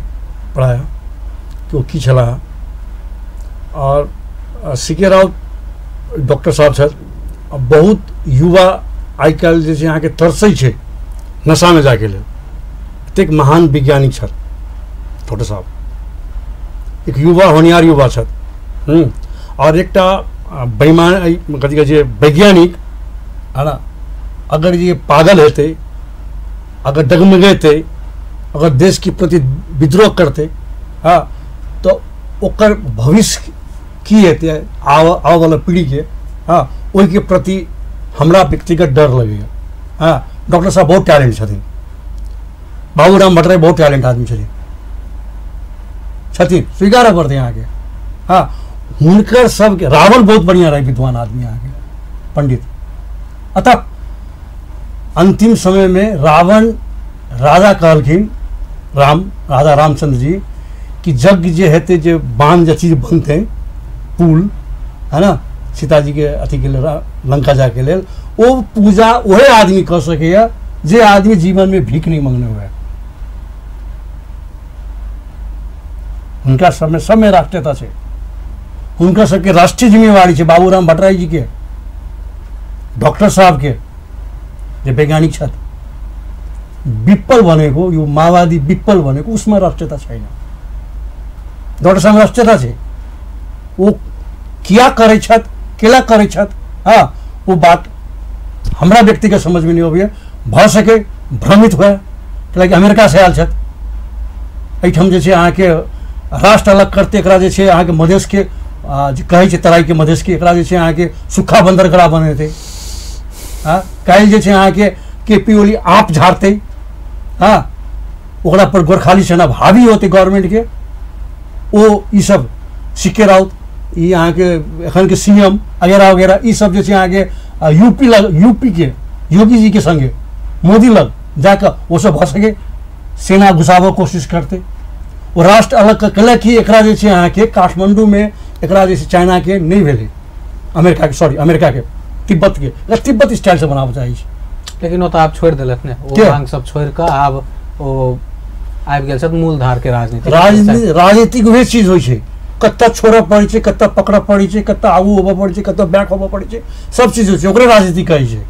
प्रायः कि ओ की छलाह। और सी के राउत डॉक्टर साहब छथि, बहुत युवा आइ काल्हि जे छै अहाँके तरसै छै नशामे जाइके लेल, एतेक महान वैज्ञानिक छथि डॉक्टर साहब, एक युवा होनिहार युवा छथि। और एकटा बेईमान कथी कहै छै वैज्ञानिक है ना, अगर ये पागल हेतै, अगर डगमगेतै, अगर देश के प्रति विद्रोह करतै, हाँ, तो ओकर भविष्य की हेतै आबऽवला पीढ़ीके, हाँ, ओहिके प्रति हमरा व्यक्तिगत डर लगैए। हाँ, डॉक्टर साहब बहुत टैलेंट छथिन, बाबूराम भट्टराई बहुत टैलेंट आदमी छथिन छथिन स्वीकारऽ पड़तै अहाँके। हाँ, हुनकर सबके रावण बहुत बढ़िआँ रहै विद्वान आदमी अहाँके पंडित। अतः अंतिम समयमे रावण राजा कहलखिन राम राजा रामचंद्र जी कि यज्ञ जे हेतै, जे बांध जे चीज बनतै पुल है ना, सीताजीके अथीके लेल लंका जाके लेल, ओ पूजा वही आदमी कऽ सकैए जे आदमी जीवनमे भीख नहीं मंगने हुए। हुनका सबमे सबमे राष्ट्रीयता छै, हुनका सबके राष्ट्रीय जिम्मेवारी छै। बाबूराम भट्टराई जी के, डॉक्टर साहब के जे वैज्ञानिक छथि, विप्लव भनेको यो माओवादी विप्लव भनेको उसमा राष्ट्रियता छैन। डॉक्टर साहब राष्ट्रियता छै, ओ किया करै छथि, केला करै छथि, हाँ ओ बात हमरा व्यक्तिगत समझमे नहीं अबैए। भऽ सके भ्रमित हुए, कैलाकि अमेरिकासँ आयल छथि, एहिठाम जे छै अहाँके राष्ट्र अलग करतै, एकरा जे छै अहाँके मधेशके जे कहै छै तराइके मधेशके, एकरा जे छै अहाँके सुखा बन्दरगाह बनेतै। हाँ काल्हि जे छै अहाँके के पी ओली आप झाड़तै, हाँ ओकरा पर गोरखाली सेना हावी होतै गवर्नमेंटके। ओ ईसब सी के राउत, ई अहाँके एखनके सी एम वगैरह वगैरह, ई सब जे छै अहाँके यूपी लग, यूपी के योगी जी के संगे मोदी लग जाकऽ ओ सब भऽ सके सेना घुसाबऽ कोशिश करतै। ओ राष्ट्र अलग कयलक कि एकरा जे छै अहाँके काठमाण्डूमे एकरा जे छै चाइनाके नहि भेलै, अमेरिकाके, सॉरी अमेरिकाके, तिब्बतके, एकरा तिब्बत स्टाइलसँ बनाबऽ चाहै छै। लेकिन ओ तऽ आब छोड़ि देलक ने, ओ मांग सब छोड़ि कऽ आब ओ आबि गेल छथि मूल धार के राजनीति। राजनीतिक वएह चीज होइ छै, कतऽ छोड़ऽ पड़ै छै, कतऽ पकड़ऽ पड़ै छै, कतऽ आगू होबऽ पड़ै छै, कतऽ बैक होबऽ पड़ै छै, सब चीज होइ छै, ओकरे राजनीति कहै छै।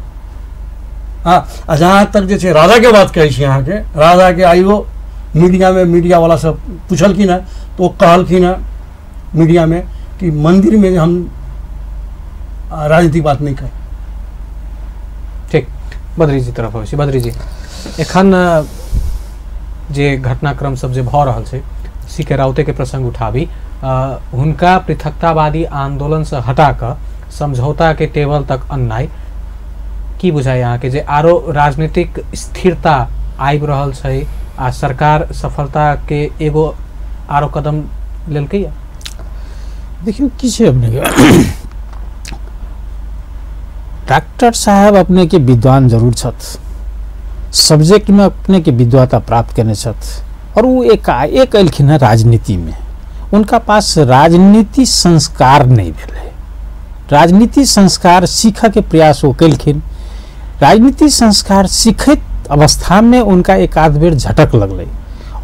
हाँ आ जहाँ तक जे छै राजाके बात कहै छी अहाँके, राजाके आइयो मीडियामे मीडियावला सब पुछलखिन हँ तऽ ओ कहलखिन हँ मीडियामे कि मन्दिरमे हम राजनीतिक बात नहि कर। ठीक, बद्री जी तरफ अबै छी। बद्री जी, एखन जे घटनाक्रम सब जे भऽ रहल छै, सी के राउते के प्रसंग उठाबी, हुनका पृथकतावादी आंदोलन से हटा कऽ समझौता के टेबल तक अननाइ की बुझाइ अहाँके जे आरो राजनीतिक स्थिरता आबि रहल छै आ सरकार सफलता के एगो आरो कदम लेलकै? देखियौ की छै अपने डॉक्टर साहब अपने के विद्वान जरूर छथि, सब्जेक्ट में अपने के विद्वता प्राप्त करने छथि, और वो एकाएक एलखिन हँ राजनीति में, उनका पास राजनीति संस्कार नहीं भेलै। राजनीति संस्कार सीखऽ के प्रयास वो केलखिन, राजनीति संस्कार सीखैत अवस्था में उनका एक आध बेर झटक लगलै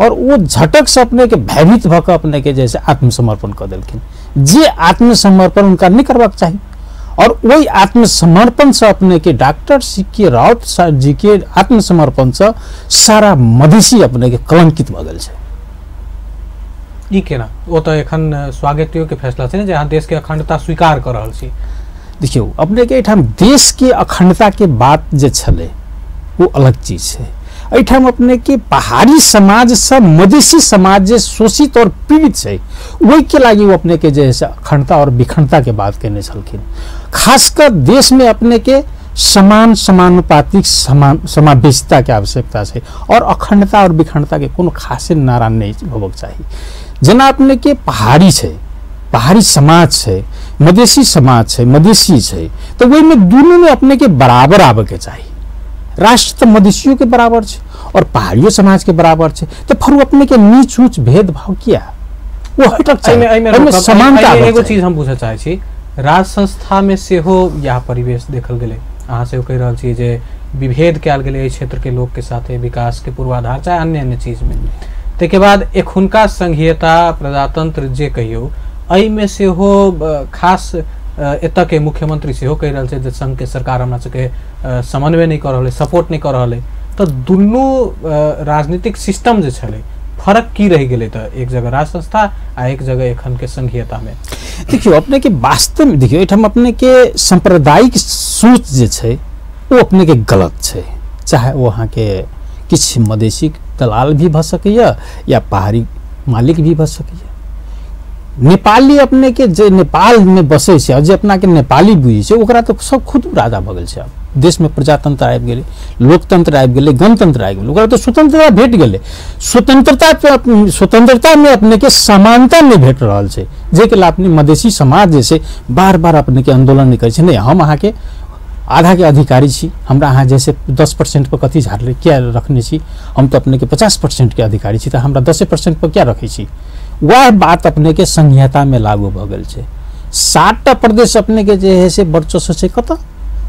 और वो झटक से अपने के भयभीत भऽ कऽ अपने के जैसे आत्मसमर्पण कऽ देलखिन, जे आत्मसमर्पण उनका नहीं करबाक चाही। और वही आत्मसमर्पण से अपने के डॉक्टर सी के राउत जी के आत्मसमर्पण से सारा मधेशी अपने के कलंकित भऽ गेल छै। ई केना? ओ तऽ एखन स्वागतियो के फैसला छै ने जे अहाँ देश के अखंडता स्वीकार कऽ रहल छी। देखियौ अपने के एहिठाम देश के अखंडता के बात जे छलै वो अलग चीज छै। एहिठाम अपने के पहाड़ी समाज से मधेशी समाज जे शोषित और पीड़ित छै ओहिके लागि ओ अपने के जे है अखंडता और विखंडता के बात केने छलखिन। खासकर देश में अपने के समान समानुपातिक समावेशिता के आवश्यकता छै और अखंडता और विखंडता के कोनो खासे नारा नहीं होबक चाही। जेना अपने के पहाड़ी छै, पहाड़ी समाज छै, मधेशी समाज छै, मधेशी छै, तो ओहिमे दुनू में अपने के बराबर आबे के चाही। राष्ट्र तो मधेशियों के बराबर छै और पहाड़ियों समाज के बराबर छै, तो फिर अपने के नीच ऊंच भेदभाव किया वो हटक चाही, समानता। एगो चीज हम पूछऽ चाहै छी, राज संस्था में सेहो यह परिवेश देखल गेलै, अहाँ सेहो कहि रहल छी जे विभेद कयल गेलै एहि क्षेत्र के लोक के साथे विकास के पूर्वाधार चाहे अन्य अन्य चीज में, ताहिके बाद एखुनका संघीयता प्रजातंत्र जे कहियौ एहिमे सेहो खास एतऽ के मुख्यमंत्री सेहो कहि रहल छै जे संघ के सरकार हमरा सबके समन्वय नहीं कऽ रहल है, सपोर्ट नहीं कऽ रहल है, तऽ दुनू राजनीतिक सिस्टम जे छलै फरक की रहि गेलै तऽ एक जगह राज संस्था आ एक जगह एखन के संघीयता में? देखियौ अपने के वास्तव में देखियौ एहिठाम अपने के सांप्रदायिक सोच जे छै वो अपने के गलत छै, चाहे वो अहाँके किछु मधेशी दलाल भी भऽ सकैए या पहाड़ी मालिक भी भऽ सकैए। नेपाली अपने के जे नेपाल में बसै छै और जे अपना के नेपाली बुझै छै ओकरा तऽ सब खुद राजा भऽ गेल छै। आब देश में प्रजातंत्र आबि गेलै, लोकतंत्र आबि गेलै, गणतंत्र आबि गेलै, ओकरा तऽ स्वतंत्रता भेट गेलै। स्वतंत्रता में अपने के समानता नहीं भेट रहल छै, जाहिके लेल अपने मधेशी समाज जे छै बार बार अपने के आंदोलन नहीं करै छै। नहीं, हम अहाँके आधा के अधिकारी छी, हमरा अहाँ जैसे 10% पर कथी झाड़ले क्या रखने छी, हम तो अपने के 50% के अधिकारी छी, तऽ हमरा 10% पर क्या रखै छी। वएह बात अपने के संघीयता में लागू भऽ गेल छै। 7टा प्रदेश अपने के जे है से वर्चस्व छै कतऽ,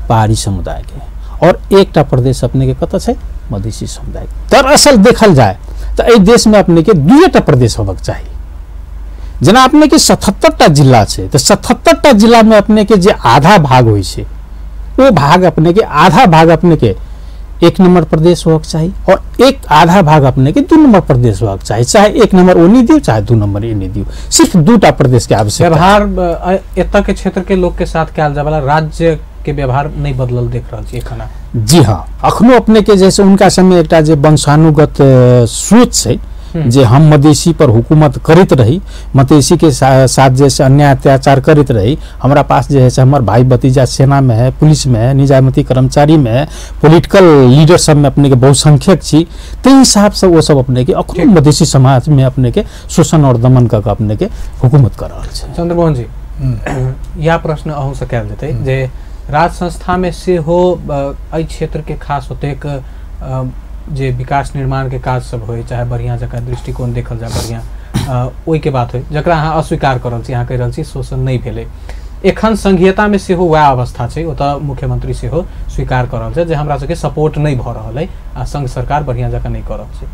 पहाड़ी समुदाय के, और 1टा प्रदेश अपने के कतऽ छै, मधेसी समुदाय। दरअसल देखल जाय तो एहि देश में अपने के 2टा प्रदेश होबाक चाही। जेना अपने के 77टा जिला छै तो 77टा जिला में अपने के जे आधा भाग होइ छै ओ भाग अपने के आधा भाग अपने के 1 नंबर प्रदेश होबाक चाही और एक आधा भाग अपने के 2 नंबर प्रदेश होबाक चाही। चाहे 1 नंबर ओ नहीं दियौ चाहे 2 नंबर ए नहीं दियौ, सिर्फ 2टा प्रदेश के आवश्यकता। व्यवहार एतऽ के क्षेत्र के लोग के साथ कयल जाय वाला राज्य के व्यवहार नहीं बदलल देख रहल छी एखन। जी हाँ, अखनो अपने के जैसे उनका समय एकटा जे वंशानुगत सोच छै जे हम मधेसी पर हुकूमत करैत रही, मधेसी के साथ जैसे अन्याय अत्याचार करैत रही, हमरा पास जे है से हमर भाई भतीजा सेना में है, पुलिस में है, निजामती कर्मचारी में है, पॉलिटिकल लीडर सब में अपने के बहुसंख्यक छी, ताहि हिसाब से वो सब अपने के अखनो मधेसी समाज में अपने के शोषण और दमन कऽ के अपने के हुकूमत कर रहल छै। चंद्रमोहन जी, यह प्रश्न अहूँ से कयल जेतै जे राज संस्था में सेहो एहि क्षेत्र के खास ओतेक जे विकास निर्माण के काज सब होय, चाहे बढ़िया जगह दृष्टिकोण देखल जाए बढ़िया ओहि के बात होय जकरा अहाँ अस्वीकार कर रहल छी, अहाँ कहि रहल छी शोषण नहीं भेलै। एखन संघीयता में सेहो वएह अवस्था छै, ओतऽ मुख्यमंत्री सेहो स्वीकार कर रहल छै जे हमरा सबके सपोर्ट नहीं भऽ रहल अइ आ संघ सरकार बढ़िया जगह नहीं कर रहल छै।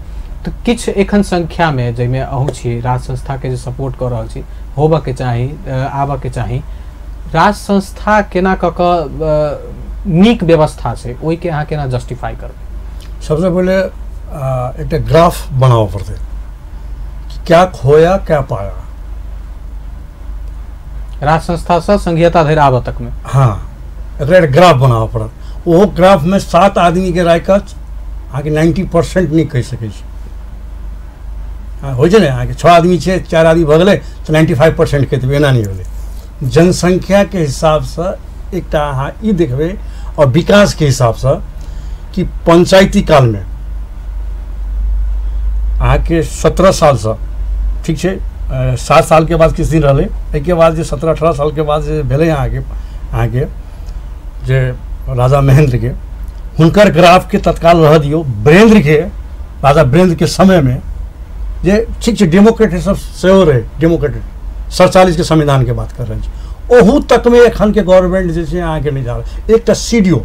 तो किछु एखन संख्या में जाहिमे अहूँ छी राज संस्था के जे सपोर्ट कऽ रहल छी, होबऽ के चाही, आबऽ के चाही, राज संस्था केना कऽ कऽ नीक व्यवस्था छै ओहिके अहाँ केना जस्टिफाई करबै? सबसे पहले एक ग्राफ बनाबऽ पड़तै कि क्या खोया क्या पाया राज संस्था से संघीयता धरि आबऽ तक में। हाँ, एकरा एक ग्राफ बनाबऽ पड़त। ओहो ग्राफ में 7 आदमी के राय अहाँके 90% नहीं कहि सकै छी। हाँ, होइ छै ने अहाँके 6 आदमी छै, 4 आदमी भऽ गेलै तऽ 95% कहि देबै, एना नहि भेलै। जनसंख्या के हिसाबसँ एकटा अहाँ ई देखबै और विकास के हिसाबसँ कि पंचायती काल में अहाँके 17 सालसँ ठीक छै, 7 साल के बाद किछु दिन रहलै, एहिके बाद जे 17-18 साल के बाद जे भेलै अहाँके जे राजा महेंद्र के हुनकर ग्राफके तत्काल रह दियौ। वीरेंद्र के, राजा वीरेंद्र के समयमे जे ठीक छै डेमोक्रेटिक सब सेहो रहै, डेमोक्रेटिक 47 के संविधान के बात कर रहल छी, ओहू तकमे एखनके गवर्नमेंट जे छै अहाँके नहि जा रहल। एकटा सी डी ओ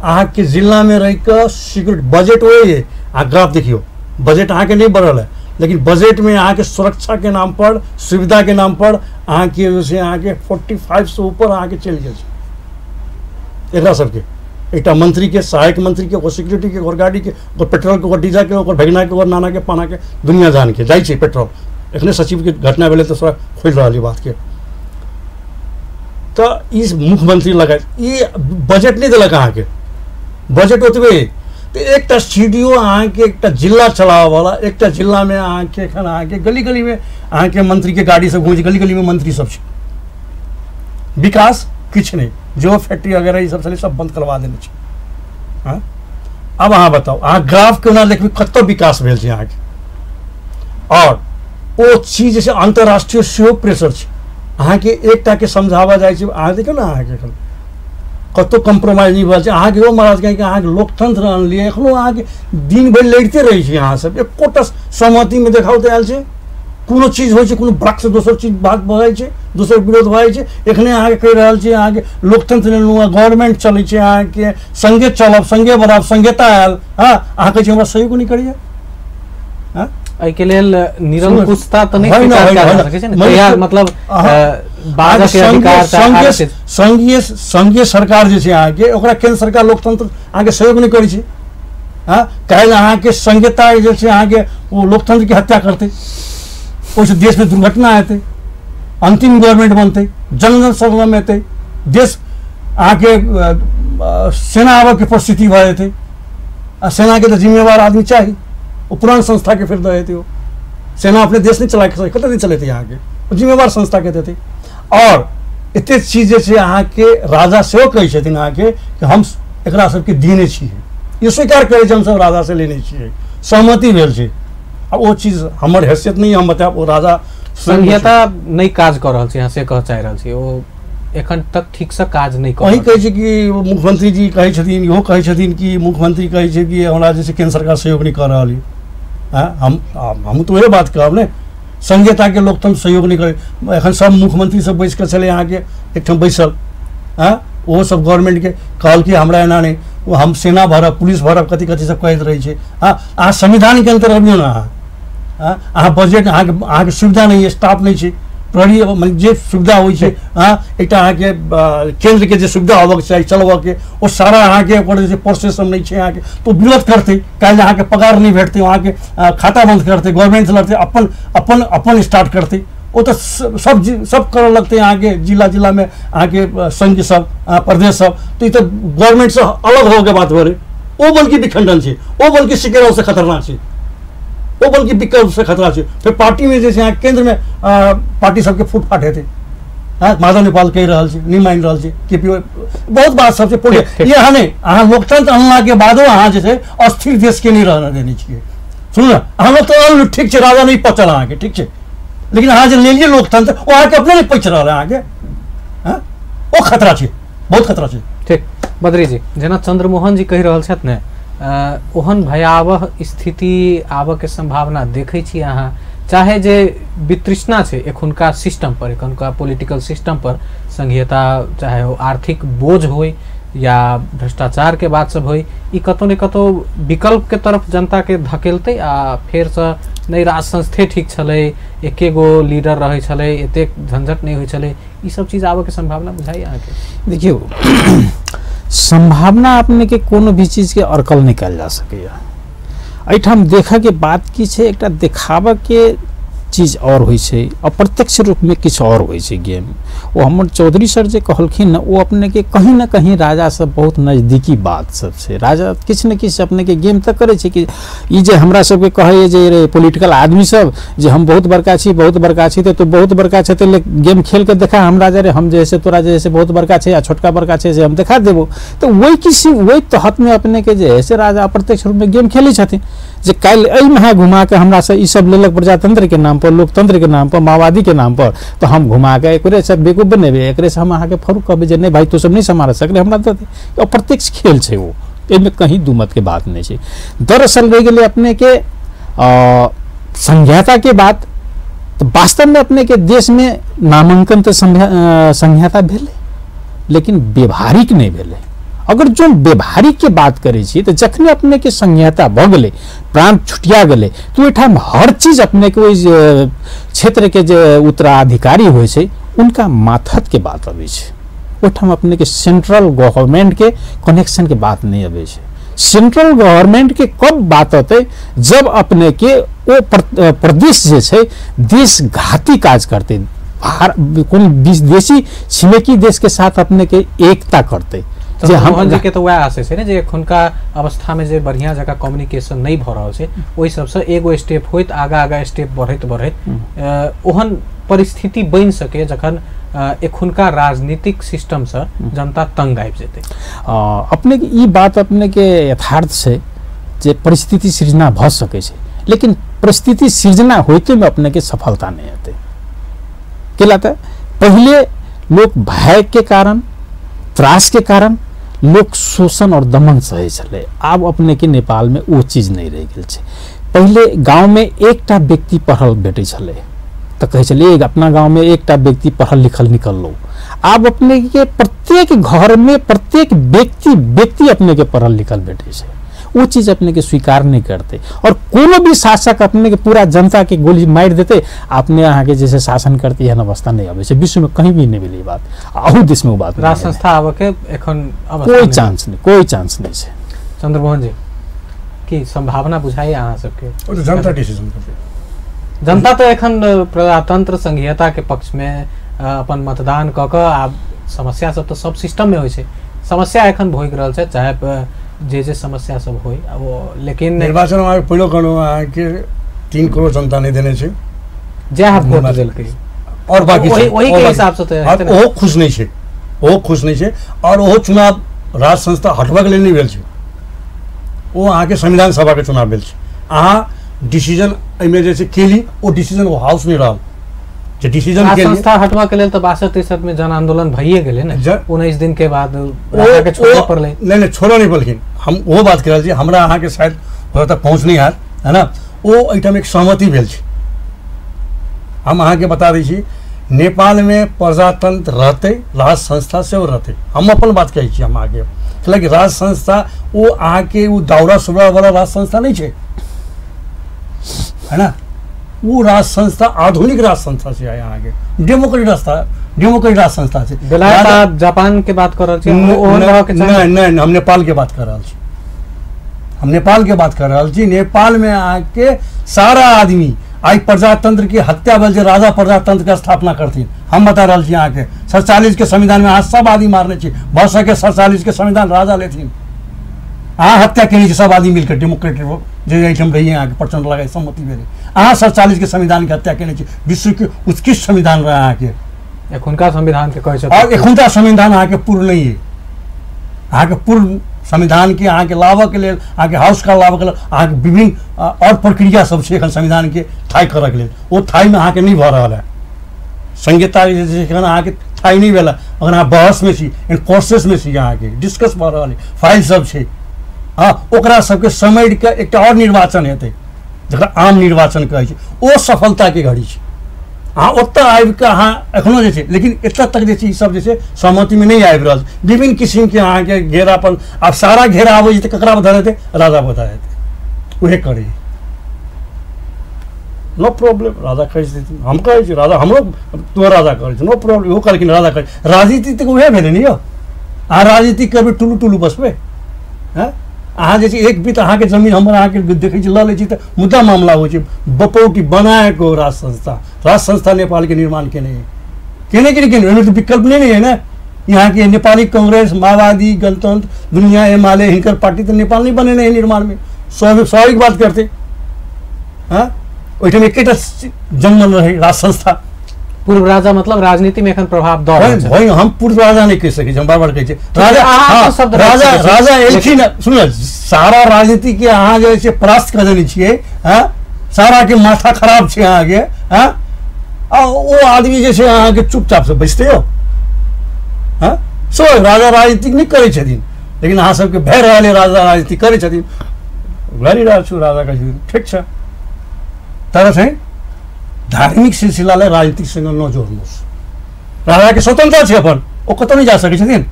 अहाँके जिलामे रहिकऽ सिक्योरिटी बजट ओहि अहाँ ग्राफ देखियौ, बजट अहाँके नहि बढ़ल है, लेकिन बजटमे अहाँके सुरक्षा के नाम पर, सुविधा के नाम पर अहाँके जे छै अहाँके 45 से ऊपर अहाँके चलि गेल छै। एकरा सबके एकटा मंत्री के, सहायक मंत्री के, ओकर सिक्योरिटी के, ओकर गाड़ी के, ओकर पेट्रोल के, ओकर डीजल के, ओकर भगना के, ओकर नाना के, पाना के, दुनिया जान के जाइ छै पेट्रोल। एखने सचिव के घटना भेलै तऽ थोड़ा खोलि रहल ई बात के। तऽ ई मुख्यमंत्री लगा ई बजट नहि देलक अहाँके, बजट ओतबे। तऽ एकटा सी डी ओ अहाँके एकटा जिला चलाबऽवला, एकटा जिलामे अहाँके एखन अहाँके गली गलीमे अहाँके मंत्रीके गाड़ी सब घुमै छै, गली गलीमे मंत्री सब छै। विकास किछु नहि, जो फैक्ट्री वगैरह ई सब छलै सब बंद करवा देने छै। हाँ, आब अहाँ बताउ अहाँ ग्राफ केना देखबै कतऽ विकास भेल छै अहाँके। और ओ चीज जे छै अंतर्राष्ट्रीय सेहो प्रेशर छै अहाँके, एकटाके समझाबऽ जाइ छै। अहाँ देखियौ ने अहाँके एखन कतहु कम्प्रोमाइज नहि भेल छै। अहाँके ओ महाराज कहे कि अहाँके लोकतंत्र अनलियै, एखनो अहाँके दिन भरि लड़िते रहै छी अहाँ सब, एकोटा सहमतिमे देखाउ तऽ आयल छै। कोनो चीज होइ छै, कोनो बरख से दोसर चीज बात भऽ जाइ छै, दोसर विरोध भऽ जाइ छै। एखने अहाँके कहि रहल छी अहाँके लोकतंत्र लेलहुँ, गवर्नमेंट चलै छै अहाँके, संगे चलब संगे बढ़ब, संघीयता आयल। हाँ, अहाँ कहै छी हमरा सहयोग नहि करैए। हाँ, एहिके लेल निरंकुशता तऽ नहि स्वीकार कयल जा सकै छै ने, मतलब संघीय सरकार जे छै अहाँके ओकरा केंद्र सरकार लोकतंत्र अहाँके सहयोग नहि करै छै। हाँ, काल्हि अहाँके संघीयता जे छै अहाँके ओ लोकतंत्रके हत्या करतै, ओहिसँ देशमे दुर्घटना हेतै, अंतिम गवर्नमेंट बनतै, जन जन हेतै, देश अहाँके सेना आबऽके परिस्थिति भऽ जेतै। आ सेनाके तऽ जिम्मेवार आदमी चाही, ओ पुरान संस्थाके फेर दऽ हेतै। ओ सेना अपने देश नहि चला सकै, कतऽ दिन चलेतै अहाँके, ओ जिम्मेवार संस्थाके देतै। और एते चीज जे छै अहाँके राजा सेहो कहै छथिन अहाँके कि हम एकरा सबके देने छियै, ई स्वीकार करै छै हमसब राजासँ लेने छियै, सहमति भेल छै। आ ओ चीज हमर हैसियत नहि हम बतायब, ओ राजा संघीयता नहि काज कऽ रहल छै, अहाँ से कहऽ चाहि रहल छी ओ एखन तक ठीकसँ काज नहि कऽ। वही कहै छै कि मुख्यमंत्री जी कहै छथिन, इहो कहै छथिन कि मुख्यमंत्री कहै छै कि हमरा जे छै केंद्र सरकार सहयोग नहि कऽ रहल यऽ। हाँ, हम तऽ वएह बात कहब ने संघीयताके लोकतंत्र सहयोग नहि करै। एखन सब मुख्यमंत्री सब बैस कऽ छलै अहाँके एकठाम बैसल, हँ ओहो सब गवर्नमेंटके कहल कि हमरा एना नहि, ओ हम सेना भरब पुलिस भरब कथी कथी सब कहैत रहै छै। हँ अहाँ संविधानके अंतर अबियौ ने, अहाँ हँ अहाँ बजट अहाँके अहाँके सुविधा नहि अइ, स्टाफ नहि छै, प्रहरी मने जे सुविधा होइ छै, हँ एकटा अहाँके केन्द्रके जे सुविधा होबऽके चाही चलबऽके ओ सारा अहाँके ओकर जे छै प्रोसेस सब नहि छै अहाँके, तऽ ओ विरोध करतै। काल्हि अहाँके पगार नहि भेटतै, अहाँके खाता बंद करतै, गवर्नमेंट लड़तै, अपन अपन अपन स्टार्ट करतै, ओ तऽ सब सब करऽ लगतै अहाँके जिला जिलामे अहाँके संघ सब प्रदेश सब। तऽ ई तऽ गवर्नमेंटसँ अलग होके बात भेलै, ओ बल्कि विखंडन छै, ओ बल्कि सिकेरासँ खतरनाक छै, ओ बल्कि विकल्पसँ खतरा छै। फेर पार्टीमे जे छै अहाँ केन्द्रमे पार्टी सबके फूटफाट हेतै। हँ माधव नेपाल कहि रहल छै, नहि मानि रहल छै के पी, बहुत बात सब छै। ई अहाँ नहि, अहाँ लोकतंत्र अनलाके बादो अहाँ जे छै अस्थिर देशके नहि रहऽ देने छियै। सुनू ने, अहाँ लोकतंत्र ठीक छै, राजा नहि पचल अहाँके, ठीक छै, लेकिन अहाँ जे लेलियै लोकतंत्र ओ अहाँके अपने नहि पचि रहल है अहाँके, हँ ओ खतरा छै, बहुत खतरा छै। ठीक बद्री जी, जेना चंद्रमोहन जी कहि रहल छथि ने, ओहन भयावह स्थिति आबऽके संभावना देखै छी अहाँ? चाहे जे वितृष्णा छै एखुनका सिस्टम पर, एखुनका पॉलिटिकल सिस्टम पर, संघीयता चाहे ओ आर्थिक बोझ होय या भ्रष्टाचार के बात सब होय, ई कतौ ने कतौ विकल्प के तरफ जनता के धकेलतै आ फेरसँ नहि राज संस्थे ठीक छलै, एके गो लीडर रहै छलै, एतेक झंझट नहि होइ छलै, ई सब चीज आबऽके संभावना बुझाइए अहाँके? देखियौ, संभावना अपने के कोनो भी चीजके अड़कल नहि कयल जा सकैए। एहिठाम देखऽके बात की छै, एकटा देखाबऽके चीज आओर होइ छै, अप्रत्यक्ष रूपमे किछु आओर होइ छै गेम। ओ हमर चौधरी सर जे कहलखिन ने, ओ अपनेके कहीं ना कहीं राजासँ बहुत नजदीकी बात सब छै। राजा किछु ने किछु अपनेके गेम तऽ करै छै कि ई जे हमरा सबके कहैए जे रे पॉलिटिकल आदमी सब जे हम बहुत बड़का छी, बहुत बड़का छी, तऽ तू बहुत बड़का छै तऽ गेम खेल के देखा हम राजा रे, हम जे है से तोरा जे है से बहुत बड़का छै आ छोटका बड़का छै से हम देखा देबो। तऽ वही किसी वही तहतमे अपनेके जे है से राजा अप्रत्यक्ष रूपमे गेम खेलै छथिन जे काल्हि एहिमे घुमा के हमरासँ ई सब लेलक प्रजातंत्र के नाम पर, लोकतंत्र के नाम पर, माओवादी के नाम पर, तऽ हम घुमा के एकरे से बेवकूफ बनेबै, एकरे से हम अहाँके फरूक कहबै जे नहि भाई तू सब नहि सम्हार सकले, हमरा दऽ दे। अप्रत्यक्ष खेल छै ओ, एहिमे कहीं दू मत के बात नहि छै। दरअसल रहि गेलै अपने के संघीयता के बात, तऽ वास्तवमे अपने के देशमे नामांकन तऽ संघीयता भेलै, लेकिन व्यवहारिक नहि भेलै। अगर जो व्यवहारिक के बात करै छी तऽ जखने अपने के संघीयता भऽ गेलै, प्रांत छुटिया गेलै, तऽ ओहिठाम हर चीज अपने के ओहि क्षेत्र के जे उत्तराधिकारी होइ छै उनका माथत के बात अबै छै। ओहिठाम अपने के सेंट्रल गवर्नमेंट के कनेक्शन के बात नहि अबै छै। सेंट्रल गवर्नमेंट के कब बात अतै, जब अपने के ओ प्रदेश जे छै देशघाती काज करतै, बाहर कोनो विदेशी छिमेकी देश के साथ अपने के एकता करतै। जे हम जी के तो वएह आशय छै ने जे एखुनका अवस्थामे जे बढ़िया जगह कम्युनिकेशन नहि भऽ रहल छै, ओहि सबसँ एगो स्टेप होइत आगा आगा स्टेप बढ़ैत बढ़ैत ओहन परिस्थिति बनि सके जखन एखुनका राजनीतिक सिस्टमसँ जनता तंग आबि जेतै। अपने के ई बात अपने के यथार्थ छै जे परिस्थिति सृजना भऽ सकै छै, लेकिन परिस्थिति सृजना होइते में अपने के सफलता नहि हेतै। केला तऽ पहिले लोक भय के कारण, त्रास के कारण लोक शोषण और दमन सहै छलै। आब अपने के नेपाल में ओ चीज नहि रहि गेल छै। पहिले गाँवमे एकटा व्यक्ति पढ़ल भेटै छलै तऽ कहै छलै अपना गाँवमे एकटा व्यक्ति पढ़ल लिखल निकललो। आब अपने के प्रत्येक घरमे प्रत्येक व्यक्ति व्यक्ति अपने के पढ़ल लिखल भेटै छै। ओ चीज अपने के स्वीकार नहीं करते और कोनो भी शासक अपने के पूरा जनता के गोली मारि देते, अपने अहाँके जैसे शासन करते, एहन अवस्था नहीं आबै छै। विश्व में कहीं भी नहीं भेलै बात, अहू देश में ओ बात राज संस्था आबऽ के एखन कोई चांस नहीं, कोई चांस नहीं छै। चंद्रमोहन जी, की संभावना बुझाइए अहाँ सबके? जनता डिसीजन करतै। जनता तऽ एखन प्रजातंत्र संघीयता के पक्ष में अपन मतदान कऽ कऽ आब समस्या सब तऽ सब सिस्टम में होइ छै, समस्या एखन भोगि रहल छै, चाहे जे जे समस्या सब होय वो, लेकिन निर्वाचन में पहिलो कहलहुँ अहाँके 3 करोड़ जनता नहि देने छै, जएह वोट देलकै और बाकी ओही के हिसाब से तऽ ओहो खुश नहि छै, ओहो खुश नहि छै। और ओहो चुनाव राज संस्था हटबऽके लेल नहि भेल छै, ओ अहाँके संविधान सभाके चुनाव भेल छै। अहाँ डिसीजन एहिमे जे छै केली, ओ डिसीजन ओ हाउस नहि रहल जे डिसीजन के संस्था हटवा के लेल तो 62-63 में जन आंदोलन भइए गेलै ने, 19 दिन के बाद राजा के छोड़ऽ पड़लै। नहीं नहीं, छोड़ऽ नहीं पड़लखिन। हम वो बात कर रहल छी, हमरा अहाँके शायद ओतऽ तक पहुँच नहीं हैत, है ना। ओ एहिठाम एक सहमति भेल छै, हम अहाँके बता दै छी, नेपालमे प्रजातंत्र रहतै, राज संस्था सेहो रहतै। हम अपन बात कहै छी हम अहाँके, कैलाकि राज संस्था ओ अहाँके ओ दौरा सुबरा वाला राज संस्था नहि छै, है ना। ओ राज संस्था आधुनिक राज संस्था छै अहाँके, डेमोक्रेटिक रास्ता, डेमोक्रेटिक राज संस्था छै। बेलायत आ जापान के बात कर रहल छी, ओहन रहऽ के चाही? नहि नहि, हम नेपाल के बात कर रहल छी, हम नेपाल के बात कर रहल छी। नेपाल में अहाँके सारा आदमी आइ प्रजातंत्र के हत्या भेल जे राजा प्रजातंत्र के स्थापना करथिन। हम बता रहल छी अहाँके 47 के संविधान में अहाँ सब आदमी मारने छी, भऽ सके 47 के संविधान राजा लेथिन, अहाँ हत्या केने छी सब आदमी मिलकर, डेमोक्रेटिक जे एहिठाम रहिए अहाँके प्रचंड लगाए सम्मति भेलै, अहाँ 47 के संविधान के हत्या केने छी। विश्व के उत्कृष्ट संविधान रहे अहाँके, एखुनका संविधान के कहै छथिन। और एखुनका संविधान अहाँके पूर्ण नहि अइ, अहाँके पूर्ण संविधान के अहाँके लाबऽके लेल, अहाँके हाउस का लाबऽके लेल अहाँके विभिन्न और प्रक्रिया सब छै एखन संविधान के थाइ करऽके लेल, ओ थाइमे अहाँके नहि भऽ रहल है। संहिता जे छै एखन अहाँके थाइ नहि भेल है, अगर अहाँ बहसमे छी, इन प्रोसेसमे छी, अहाँके डिस्कस भऽ रहल है, फाइल सब छै, हँ ओकरा सबके समेट कऽ एकटा और निर्वाचन हेतै जकरा आम निर्वाचन कहै छै, ओ सफलताके घड़ी छै। अहाँ ओतऽ आबिकऽ अहाँ एखनो जे छै, लेकिन एतऽ तक जे छै ईसब जे छै सहमतिमे नहि आबि रहल छै। विभिन्न किसिमके अहाँके घेरापन, आब सारा घेरा आबै छै तऽ ककरा पर धरेतै? राजा पर धरेतै, उहे करै। नो प्रॉब्लम, राजा कहै छथिन, हम कहै छी राजा, हमरो तो राजा कहै छै, नो प्रॉब्लम, इहो कहलखिन राजा कहै। राजनीति तऽ उएह भेलै ने यौ, अहाँ राजनीति करबै टुलू टुलू बसबै, हँ अहाँ जे छै एक बीत अहाँके जमीन हमर अहाँके देखै छी लऽ लै छी तऽ मुद्दा मामला होइ छै। बपौटी बनाएको राज संस्था, राज संस्था नेपालके निर्माण केने केने कि नहि केने, ओहिमे तऽ विकल्प नहि ने है ने। यहाँके नेपाली कांग्रेस, माओवादी, गणतंत्र, दुनिया, एमाले, हिनकर पार्टी तऽ नेपाल नहि बनेने है निर्माणमे, स्वाभाविक बात करतै। हँ ओहिठाम एकेटा जन्मल रहै राज संस्था। पूर्व राजा मतलब राजनीति में एखन प्रभाव दऽ रहल छै। हम पूर्व राजा नहि कहि सकै छी, हम बार बार कहै छी राजा, शब्द राजा राजा एलखिन। सुन, सारा राजनीति के अहाँ जे छै परास्त कऽ देने छियै, हँ सारा के माथा खराब छै अहाँके, हँ आ ओ आदमी जे छै अहाँके चुपचाप से बैसते हो। हँ सो राजा राजनीति नहि करै छथिन, लेकिन अहाँ सबके भए रहल है राजा राजनीति करै छथिन, लड़ि रहल छु राजा कहै छथिन ठीक छै। तर चाहिँ धार्मिक सिलसिलालाई राजनीतिकसँग नजोड्नुहोस्। राजाके स्वतन्त्रता छै अपन, ओ कतौ नहि जा सकै छथिन,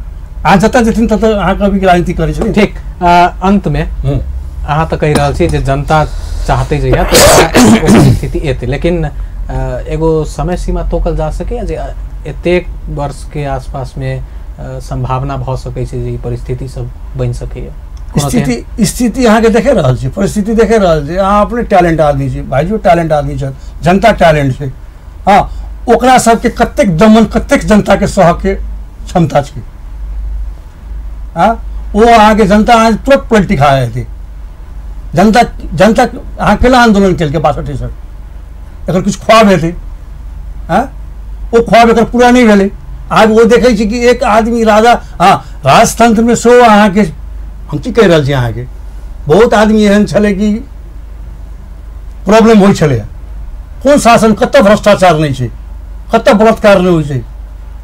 अहाँ जतऽ जेथिन ततऽ अहाँ कभी राजनीति करै छथिन। ठीक, अन्तमे अहाँ तऽ कहि रहल छी जे जनता चाहते जहिया तऽ स्थिति एतै, लेकिन एगो समय सीमा तोकल जा सकैए जे एतेक वर्षके आसपासमे सम्भावना भऽ सकै छै जे ई परिस्थिति सब बनि सकैए? स्थिति स्थिति अहाँके देखे रहल छी, परिस्थिति देखे रहल छी। अहाँ अपने टैलेंट आदमी छी, भाइजो टैलेंट आदमी छथि, जनता टैलेंट छै। हँ ओकरा सबके कतेक दमन, कतेक जनताके सहके क्षमता छै। हँ ओ अहाँके जनता अहाँ तुरंत पलटी खा जेतै। जनता जनता अहाँ केना आन्दोलन केलकै 62 63, एकर किछु ख्वाब हेतै। हँ ओ ख्वाब एकर पूरा नहि भेलै। आब ओ देखै छी कि एक आदमी राजा, हँ राजतंत्रमे सेहो अहाँके हम की कहि रहल छी, अहाँके बहुत आदमी एहन छलै कि प्रॉब्लम होइ छलै। कोन शासन, कतऽ भ्रष्टाचार नहि छै, कतऽ बलात्कार नहि होइ छै,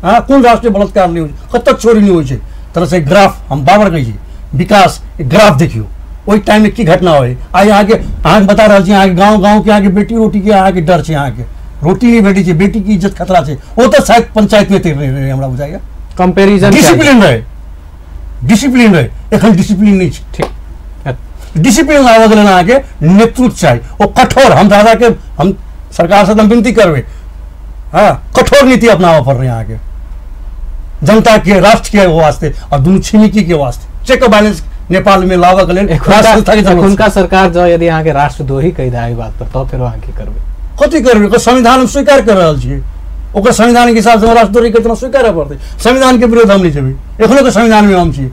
हँ कोन राष्ट्रीय बलात्कार नहि होइ छै, कतऽ चोरी नहि होइ छै। तरह से ग्राफ हम बार बार कहै छी, विकास ग्राफ देखियौ ओहि टाइममे की घटना होइ। आइ अहाँके अहाँके बता रहल छी, अहाँके गाँव गाँवके अहाँके बेटी रोटीके अहाँके डर छै, अहाँके रोटी नहि भेटै छै, बेटीके इज्जत खतरा छै। ओ तऽ शायद पंचायतमे रहै, हमरा बुझाइए कंपेरिजन डिसिप्लिन रहै, डिसिप्लिन रहै। एखन डिसिप्लिन नहि छै। ठीक, डिसिप्लिन लाबऽके लेल अहाँके नेतृत्व चाही, ओ कठोर। हम दादाके, हम सरकारसँ हम विनती करबै, हँ कठोर नीति अपनाबऽ पड़लै अहाँके जनताके, राष्ट्रके वास्ते और दुनू छिमिकीके वास्ते। चेक बैलेंस नेपालमे लाबऽके लेल एखुनका सरकार जँ यदि अहाँके राष्ट्रद्रोही कहि दे एहि बात पर, तऽ फेर अहाँ की करबै? कथी करबै? ओकर संविधान हम स्वीकार कर रहल छियै, ओकर संविधानके हिसाबसँ राष्ट्रद्रोही के तऽ स्वीकारऽ पड़तै। संविधानके विरोध हम नहि जेबै, एखनोके संविधानमे हम छी।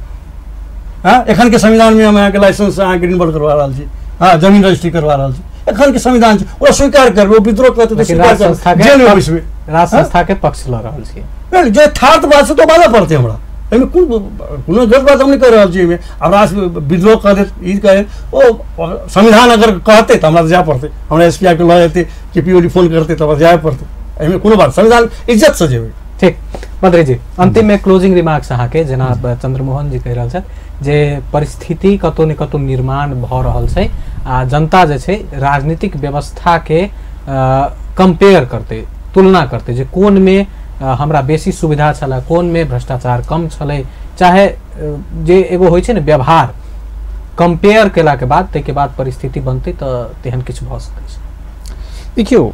हँ एखनके संविधानमे हम अहाँके लाइसेंस अहाँके रिन्यूअल करवा रहल छी, हँ जमीन रजिस्ट्री करवा रहल छी, एखनके संविधान छै, ओकरा स्वीकार करबै। ओ विद्रोह करतै तऽ स्वीकार करबै, जेलमे बैसबै। राज संस्थाके पक्ष लऽ रहल छी, जे यथार्थ बात छै तऽ बाजऽ पड़तै हमरा, एहिमे कोनो गलत बात हम नहि कहि रहल छी। एहिमे आब राष्ट्र विद्रोह कऽ देत, ई कहे, ओ संविधान अगर कहतै तऽ हमरा जाय पड़तै, हमरा एस पी आर के लऽ जेतै, के पी ओली फोन करतै तऽ हमरा जाय पड़तै, एहिमे कोनो बात, संविधान इज्जतसँ जेबै। ठीक, मंत्री जी अंतिम में क्लोजिंग रिमार्क्स अहाँके, जेना चंद्रमोहन जी कहि रहल छथि जे परिस्थिति कतौ ने कतौ निर्माण भऽ रहल छै आ जनता जे छै राजनीतिक व्यवस्था के कंपेयर करतै, तुलना करतै जे कोन में हमरा बेसी सुविधा छलै, कोन में भ्रष्टाचार कम छलै, चाहे जे एगो होइ छै ने व्यवहार, कंपेयर केला के बाद ताहिके बाद परिस्थिति बनतै तऽ तेहन किछु भऽ सकै छै। देखियौ,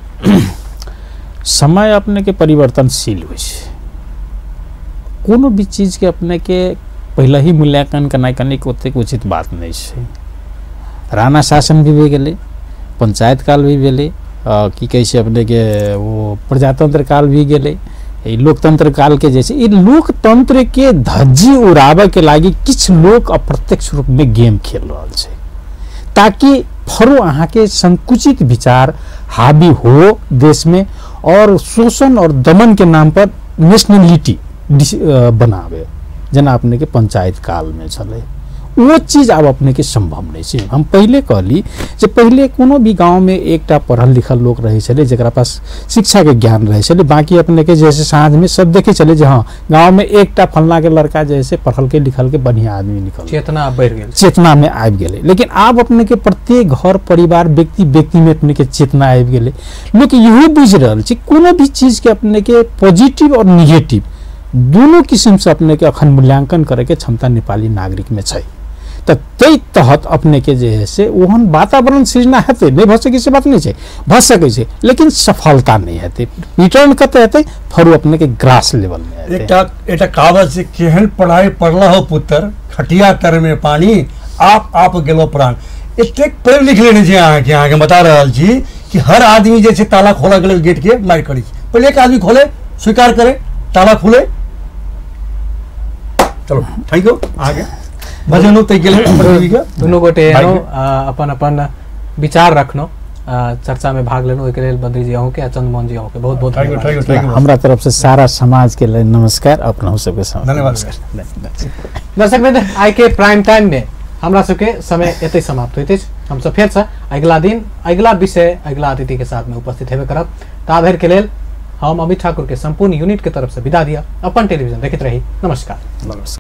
समय अपने के परिवर्तनशील होइ छै। कोनो भी चीजके अपने के पहिले ही मूल्यांकन करनाइ कनिक ओतेक उचित बात नहि छै। राणा शासन भी भए गेलै, पंचायत काल भी भेलै, की कहै छै अपने के ओ प्रजातंत्र काल भी गेलै, ई लोकतंत्र काल के जे छै, ई लोकतंत्र के धज्जी उड़ाबे के लागी किछु लोक अप्रत्यक्ष रूप में गेम खेल रहल छै, ताकि फरो अहाँके संकुचित विचार हावी हो देश में और शोषण और दमन के नाम पर नेशनलिटी बनावे, जेना अपने के पंचायत काल में छलै, वो चीज आब अपने के संभव नहीं छै। हम पहले कहली जे पहले कोनो भी गाँव में एकटा पढ़ल लिखल लोक रहै छलै जकरा पास शिक्षा के ज्ञान रहै छलै, बाकी अपने के जैसे साँझ में सब देखै छलै जे हाँ गाँव में एकटा फलना के लड़का जैसे पढ़ल के लिखल के बढ़िया आदमी निकल, चेतना बढ़ि गेल, चेतना में आबि गेलै। लेकिन आब अपने के प्रत्येक घर परिवार व्यक्ति व्यक्ति में अपने के चेतना आबि गेलै। लोक इहो बुझि रहल छै कोनो भी चीज के अपने के पॉजिटिव और निगेटिव दोनों किसिम से अपने के अखन मूल्यांकन करे के क्षमता नेपाली नागरिक में छै। तऽ ताहि तहत अपने के जे है से ओहन वातावरण सृजना हेतै, नहि भऽ सकै से बात नहि छै, भऽ सकै छै लेकिन सफलता नहि हेतै। रिटर्न कतऽ हेतै? फरू अपने के ग्रास लेवल में हेतै। एकटा एकटा कहावत छै, केहन पढ़ाई पढ़ला हो पुत्र, खटिया तर में पानी, आप आप गेलो प्राण। एतेक पढ़ि लिख लेने छी अहाँके, अहाँके बता रहल छी कि हर आदमी जे छै ताला खोलऽ के लेल गेट के मारि करै छै, पहिले एक आदमी खोले, स्वीकार करे, ताला खुले। चलो thank you अहाँके भजनो ताहिके लेल। दुनू गोटे अपन अपन विचार रखनो, चर्चा में भाग लेनो, ओहिके लेल बद्री जी अहूँके आ चंद्रमोहन जी अहूँके बहुत बहुत धन्यवाद। हमरा तरफ से सारा समाज के लेल नमस्कार, अपनहु सबके धन्यवाद। दर्शक वृंद, आइ के प्राइम टाइम में हमरा सबके समय एतै समाप्त होइत अछि। हमसब फेरसँ अगिला दिन अगिला विषय अगिला अतिथि के साथ में उपस्थित हेबे करब। ता धरि के लेल हम अमित ठाकुर के संपूर्ण यूनिट के तरफ से विदा दिया। अपन टेलीविजन देखैत रही। नमस्कार। नमस्कार।